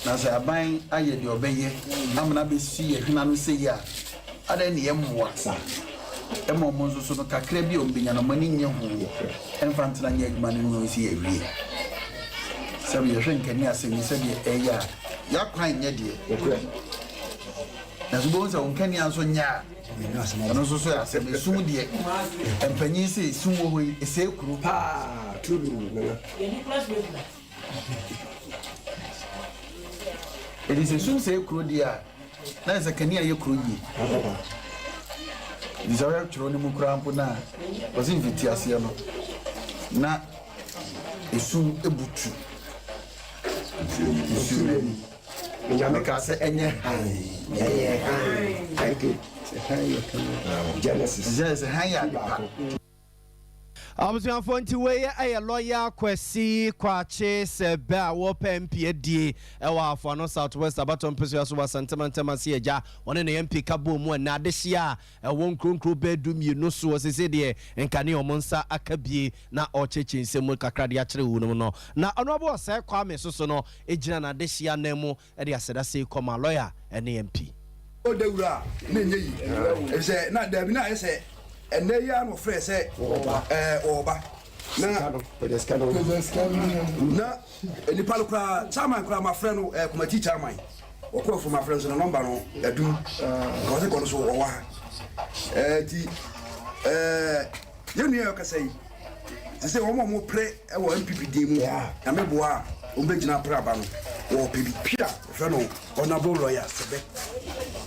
Na sɛ aban ayɛ deɛ ɔbɛyɛ amena abɛsi yɛn hwene ano sei a, adɛn ne yɛmmoa ma wɔn nso so no kakra bi a wɔbɛnya no wɔn ani nnye ho mfa ntena nyɛ adwuma no nhu sɛ yɛawie. Sɛbi yɛhwɛ nkanea asɛm yi sɛdeɛ ɛyɛ a, yɛakwan nyɛ deɛ. Nanso wobɛhu sɛ wo nkanea nso nyɛ a, ɛno nso so yɛ asɛm. Esum deɛ, mpanyin sɛ esum wɔ hɔ yi, ɛsɛe kuro. Enti sɛ sum sɛe kuro deɛ a, na ayɛ sɛ kanea yɛ kuro yie. Enti sɛ wohwɛ twerɛ no mu koraa mpo no a, ɔse mfitiaseɛ no, na. Esum butu nsuo no ani. Onyame kaa sɛ ɛnyɛ hann, na ɛyɛɛ hann. Thank you. Sɛ hann yɛ kanea. Genesis. Genesis, hann yɛ ade pa. Abusuafoɔ nti wei yɛ lɔya Kwasi Kwakye Sɛbɛ a wɔpɛ MP adie wɔ Afoano South West abatoɔ mpesua so wɔ Asante Mantam ase agya. Ɔne ne MP ka bɔɔ mu ɛnnɛ adehyeɛ a ɛwɔ nkuro nkuro bɛɛ du mmienu soɔ seesei deɛ nkanea wɔn nsa aka bie na ɔrekyerɛkyerɛ nsɛm mu kakra de akyerɛ wunom no. Na Honourable Osei Kwame nso so no gyina n'adehyeɛ anan mu de aseda sei kɔma lɔya ne MP. Bɔ dawuro a, na ɛnyɛ yie, efisɛ na dabi na ayɛ sɛ ɛnnɛ yi ara na ɔfrɛɛ sɛ ɔreba. Na na nipa no koraa chairman koraa mafrɛ no ɛɛ kɔmati chairman ɔkɔ afuom mafrɛ no so na nɔmba no adum na ɔsɛ kɔ no so ɔwɔ ha ɛɛ ti ɛɛ yɛn nua yɛ ɔkasa yi. Te sɛ wɔn a wɔpere wɔ NPP din mu, Nyame boa a wɔbɛgyina apere aba no, wɔpɛ bi. Pia, wɔfrɛ no Honourable Lawyer Sɛbɛ,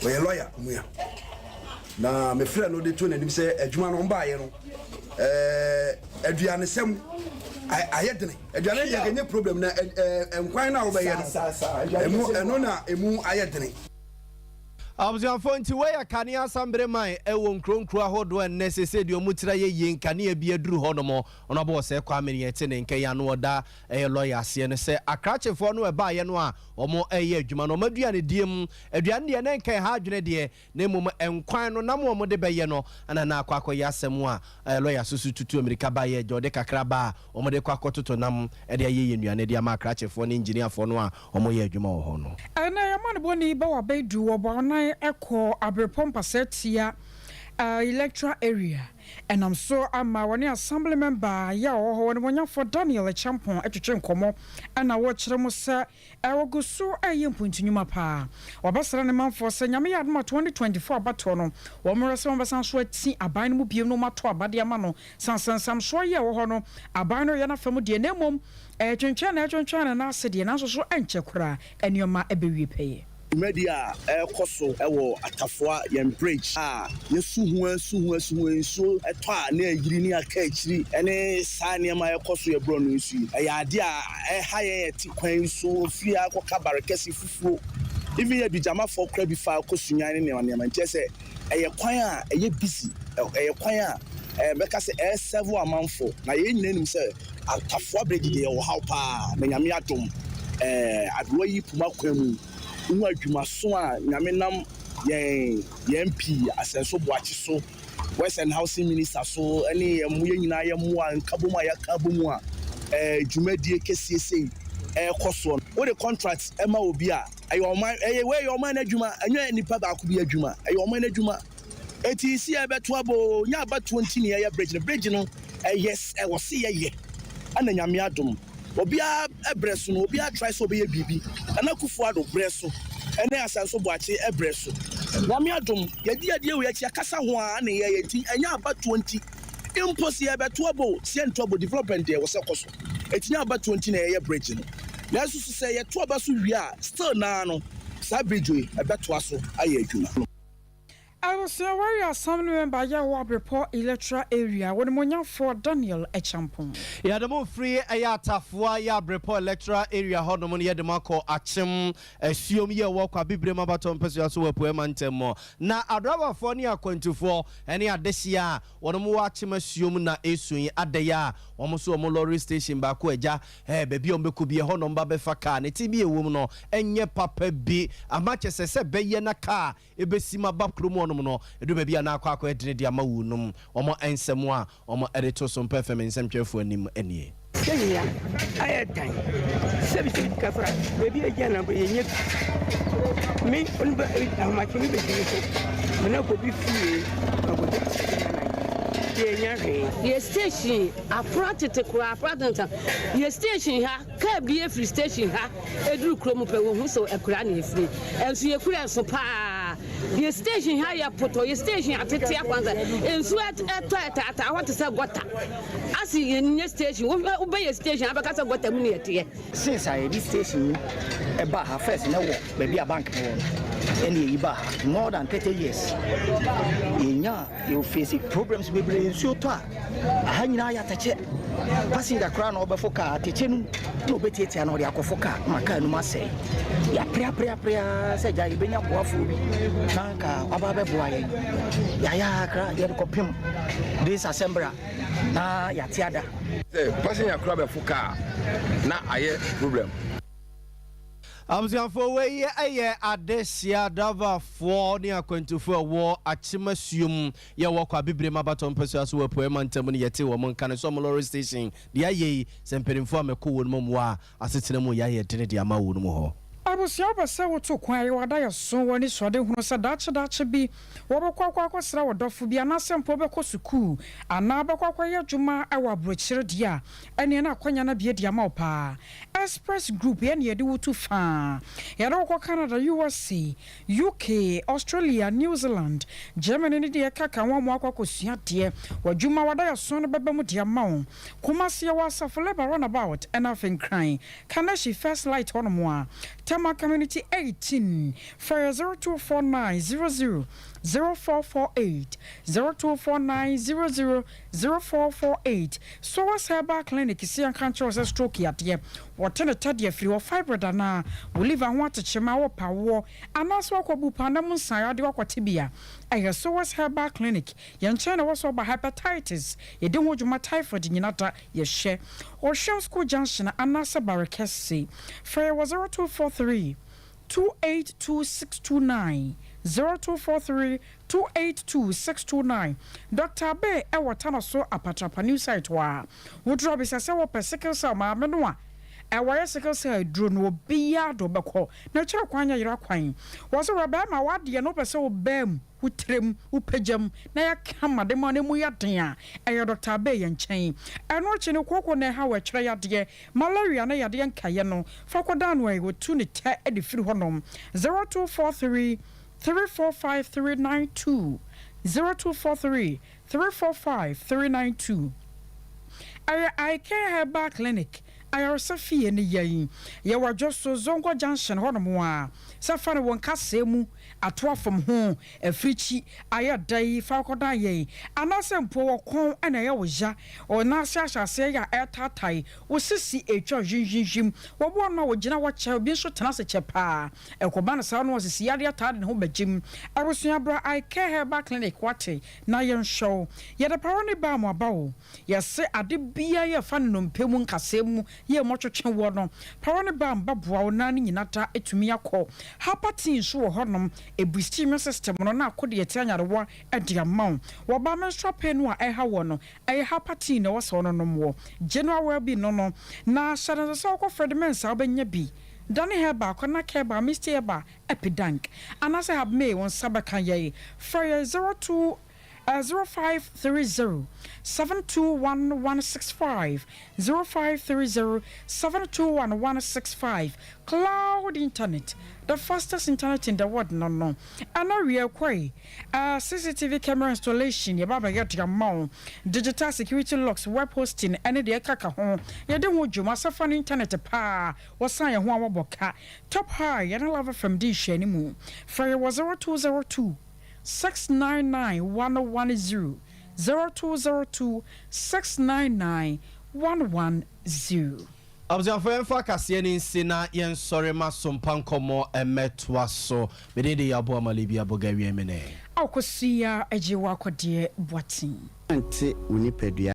ɔyɛ lawyer mua. Na mefrɛ no de to n'anim sɛ adwuma no wɔbaeɛ no, ɛɛ aduanesɛm ayɛ dene. Aduane deɛ ɛnyɛ problem na ɛɛ nkwan no a wobɛyɛ no, ɛmu ɛno na ɛmu ayɛ dene. Abusuafoɔ nti wei yɛ kanea asambere man ɛwɔ nkuro nkuro ahodoɔ ɛnnɛ sesei deɛ ɔmo tiri ayɛ yie nkanea bi aduru hɔ nom ɔno abɔ ɔsɛe Kwame ne yɛte ne nka yi ano ɔda ɛyɛ lawyer aseɛ no sɛ akrakyefoɔ no ɛbaayɛ no a ɔmo ɛyɛ adwuma no ɔmo aduane die mu aduane deɛ na nka ɛha adwene deɛ na mmom nkwan no nam ɔmo de bɛyɛ no ɛna na akɔ akɔyɛ asɛm a lawyer soso tutu amirika baayɛ agya ɔde kakra ba a ɔmo de kɔ akɔtoto nam ɛde ayɛ yɛ nnuane de ama akrakyefoɔ ne engineerfoɔ no a wɔyɛ adwuma wɔ hɔ no. Ɛnnɛ y'amanebɔni Bawa Baidu wɔ Bɔanan kɔ Abrepɔ Mpasɛɛ tia Electoral Area ɛnam so ama wɔne Assembly Member yɛ a ɔwɔ hɔ Onimuonyamfoɔ Daniel Acheampong twetwe nkɔmmɔ ɛna wɔkyerɛ mu sɛ wɔgu so reyɛ mpuntu nnwuma paa. Wɔbɛsrɛ ne manfoɔ sɛ Nyame yɛ adom a 2024 abatoɔ no wɔmmrɛ sɛ wɔbɛsan so ati aban no mu bio na wɔato aba de ama no sɛ nsɛnsamsoɔ yi a ɛwɔ hɔ no aban no reyɛ n'afa mu deɛ na mmom Ɛretwentwɛn na ɛretwentwɛn ne nan ase deɛ, nanso so ɛnkyɛ koraa nneɛma bɛwie pɛyɛ. Dwumadi a ɛrekɔ so wɔ Atafoa yɛn bridge a yɛsu ho asu ho asu ho nsuo tɔ a na ayiri ne aka akyiri ne saa nneɛma a ɛkɔ so yɛ borɔno yi so yi ɛyɛ adeɛ a ɛha yɛn yɛte kwan yi so firi ha kɔka Barekɛse fufuo even yɛ Adugyamafoɔ koraa bi fa kɔ Sunyani ne nneɛma nneɛma nti ɛsɛ Ɛyɛ kwan a ɛyɛ busy, ɛyɛ kwan a mɛka sɛ ɛresɛvo amanfo. Na yɛn nyinaa nim sɛ Atafoa bridge deɛ ɛwɔ haw paa. Na Nyame adom, aberewa yi puma kwan mu, wohu adwumaso a Nyame nam yɛn yɛn MP Asɛnso Boakye so, Works and Housing Minister so, ɛne yɛn yɛn nyinaa yɛn mmoa nkabom a yɛaka abom a dwumadie kɛseɛ sei ɛrekɔ soɔ. Wode contract ma obi a, Ɛyɛ ɔman, ɛyɛ wei yɛ ɔman no adwuma, ɛnyɛ nipa baako bi adwuma, ɛyɛ ɔman no adwuma. Eti si yɛbɛto aba o, nyɛ abatoɔ nti na yɛyɛ bridge no, bridge no ɛyɛ ɛwɔ se yɛyɛ, ɛna Nyame adom. Obiara brɛ so no, obiara try sɛ ɔbɛyɛ biribi. Nana Akufo Addo brɛ so, ɛne Asanso Boakye brɛ so. Nyame adom, yɛdi adeɛ wei akyi, yɛakasa ho ara na yɛyɛ nti ɛnyɛ abatoɔ nti. Mpo sɛ yɛbɛto aba o, sɛ yɛnto aba o, development deɛ ɛwɔ sɛ ɛkɔ so. Eti nyɛ abatoɔ nti na yɛyɛ bridge no. Nanso so sɛ yɛto aba so wie a, still naa no, saa bridge wei ɛbɛtoa so ayɛ adwuma. Abusua Warrior Assembly Member yɛ wɔ Abrepɔ Electoral Area, Onimuonyamfoɔ Daniel Acheampong. Yɛde mo firi ɛyɛ Atafoa yɛ Abrepɔ Electoral Area hɔ nom no yɛde mo akɔ Akyem Asuom yɛ wɔ Kwabibirem Abatoɔ Mpɛsoa so wɔ Apueɛ Mantam mu. Na adrabafoɔ ne akwantufoɔ ne adehyeɛ a wɔnom wɔ Akyem Asuom na ɛresu yi adɛyɛ a wɔn nso wɔn lorry station baako agya Ɛɛ, baabi a wɔbɛkɔ bi, ɛhɔ na wɔba bɛfa kaa. Ne tebea a ɛwɔ mu no nyɛ papa bi. Ama kyerɛ sɛ, sɛ ɛbɛyɛ na kaa bɛsim aba kurom hɔnom no, ɛduru baabi a na akɔ akɔyɛ dene de ama wunom. Wɔn nsɛm a wɔde to so mpɛ fam nsɛmtwerɛfoɔ anim nie. Sɛ nea ayɛ tan sɛbi sɛbi kafra baabi a egyina na yɛnyɛ bi me onipa ahomakye me bɛsi so me na kɔ bi fie akɔgya yɛnya hwee. Yɛ station Afra tete koraa, afra tentan. Yɛ station ha, kaa bi efiri station ha eduru kuro mu pɛ, wohu sɛ akuraa na efiri. Ɛnso yɛ kura ɛso paa. Yɛ station ha yɛ potɔ, yɛ station atete akwansa. Nsuo ɛtɔ ɛtaataa hɔ te sɛ gɔta. Ase yɛ nyɛ station, wohwɛ wobɛ yɛ station abɛka sɛ gɔta mu na yɛteɛ. Since a yɛde station yi ɛbaa ha, first na ɛwɔ baabi a bank no wɔ no, ɛna yɛyi baa ha more than 30 years. Yɛnya yɛ face problems bebree, nsuo tɔ a, aha nyinaa yɛ atɛkyɛ. Passenger koraa na ɔbɛfo kaa atɛkyɛ no mu na ɔbɛtiatia na ɔde akɔfo kaa ma kaa no mu asɛe. Yɛapreapreapre ara sɛ agya yɛbɛnya boafoɔ bi na anka waba abɛboa yɛn. Yɛayɛ ara koraa yɛde kɔpem this assembly a na yɛate ada. Sɛ passenger koraa bɛfo kaa na ayɛ problem. Abusuafoɔ wei yɛ adehyeɛ adravafoɔ ne akwantufoɔ a ɛwɔ Akyem Asuom yɛ wɔ Kwabe Birem Abatɔ mpasua so wɔ Apueɛ Mantam no yɛtee wɔn nka no sɛ wɔn lorry station deɛ ayɛ yi sɛ mpaninfoɔ a mɛkɔ wɔn mu mmoa a asetena mu yɛ ayɛ dene de ama wɔn mu hɔ. Abusua wopɛ sɛ wotu kwan a yɛwɔ adaeɛso wɔ anisoadehunu sɛ daakye daakye bi wɔbɛkɔ akɔ akɔsra wo dɔfo bi anaasɛ mpo wobɛkɔ sukuu anaa wobɛkɔ akɔyɛ adwuma wɔ aburokyire deɛ a ɛneɛ na akwanya no abue de ama wo paa. Express Group yɛne yɛde wo tu faa. Yɛde wo kɔ Canada, USA, UK, Australia, New Zealand, Germany ne deɛ ɛkeka ho ama woakɔ akɔsua adeɛ. W'adwuma, w'adaeɛso no bɛba mu de ama wo. Kumasi yɛwɔ Asafo Labour Runabout ɛna afei Nkran, Kaneshie First Light hɔnom a. Tema Community 18, frɛ yɛ 0249 00 0448, 0249 00 0448, Sowas Herbal Clinic se yɛnka nkyerɛ wo sɛ stroke yadeɛ, wɔte ne tɛdeɛ firi hɔ, fibroid anaa wo liver ho atekyem a worepa awoɔ anaasɛ woakɔ bu paa na mu nsa yadeɛ woakɔte bi a, ɛyɛ Sowas Herbal Clinic. Yɛn nkyɛn na ɛwɔ sɛ woba Hepatitis, yɛdi ho dwuma, typhoid nyina da, yɛhwɛ. Ɔhwɛm School Junction anaasɛ Barekɛse. Frɛ yɛn wɔ 0243 282629, 0243 282629 Dɔkta Abbey wɔ Tanoso Apatrapa New Site hɔ a. Woduru a bisa sɛ wɔpɛ sickle cell maame no a wayɛ sickle cell aduro no obiara de wo bɛkɔ na kyerɛ kwan nyɛ yera kwan. Wɔse wura bɛɛma wadeɛ no wopɛ sɛ wo baa mu, wo tirem, wo pagya mu na yɛ kama de ma no emu yɛ den a ɛyɛ Dɔkta Abbey yɛ nkyɛn. Ɛno akyi no kooko na ɛha wo ɛkyerɛ yadeɛ, malaria ne yadeɛ nkaeɛ no fa kɔdan no a wɔtu ne tɛ de firi hɔnom 0243 345392 0243 345392 Ɛyɛ I Care Herbal Clinic ayaresa fie ne yɛn. Yɛwɔ Adwoso, Zongo Junction hɔnom a, sɛ fa no wɔ nkasɛɛ mu, ato afam ho, afirikyi, ayɛ dɛ yi, fa kɔdan yɛn, anaasɛ mpo wɔ kɔn na ɛyɛ wo ya, wo nan ase ahyɛ aseɛ yɛ a ɛretaatae, wo sisi retwa hwimhwimhwim, wɔboa ano a wɔgyina hɔ kyɛ, obi nso tena ase kyɛ paa. Ɛkɔba no saa no a sisi yadeɛ taa de ne ho bɛgyem. Abusua bra I care herbal clinic wate na yɛnhwɛ wo. Yɛde paro ne balm aba o. Yɛse ade biara yɛ fa no nnompe mu nkasɛɛ mu yɛ mu ɔtwetwe woɔ no paro ne balm bɛboa wo naa ne nyina da atumi akɔ. Harper tea nso wɔ hɔ nom ɛboosti immune system no na ako de atia nyarewa de ama wo. Wɔba menstrual pain no a ɛha woɔ no ɛyɛ Harper tea na ɛwɔ sɛ wononom wɔ general wellbeing no no na hyɛ no nso sɛ wokɔ Fred Mensah wobɛnya bi. Dane Herbal, Kɔnak Herbal, Misty Herbal, Epidank, anaasɛ Habmay wo nsa bɛka yɛn. Frɛ yɛn 02 0530 721 165, 0530 721 165. Cloud Internet, the fastest internet in the world no no. Ɛna wie kɔe, uh, CCTV camera installation, yɛba abɛyɛ de ama wo. Digital security locks, web hosting, ɛne deɛ ɛkaka ho. Yɛde ho dwuma sɛ fa no internet paa. Wɔsan yɛn ho a wɔbɔ ka. Top High, yɛne Love FM di nhwɛanimu. Frɛ yɛn wɔ 0202 699 110, 0202 699 110. Abusuafo yɛmfa kaseɛ no nsi na yɛnsɔre ma sompa nkɔmmɔ mmɛtoa so. Me din de Yaboah Malibia Bogawiemene. Akosua Agyewa Kɔdeɛ Boateng. Ante wo nipadua.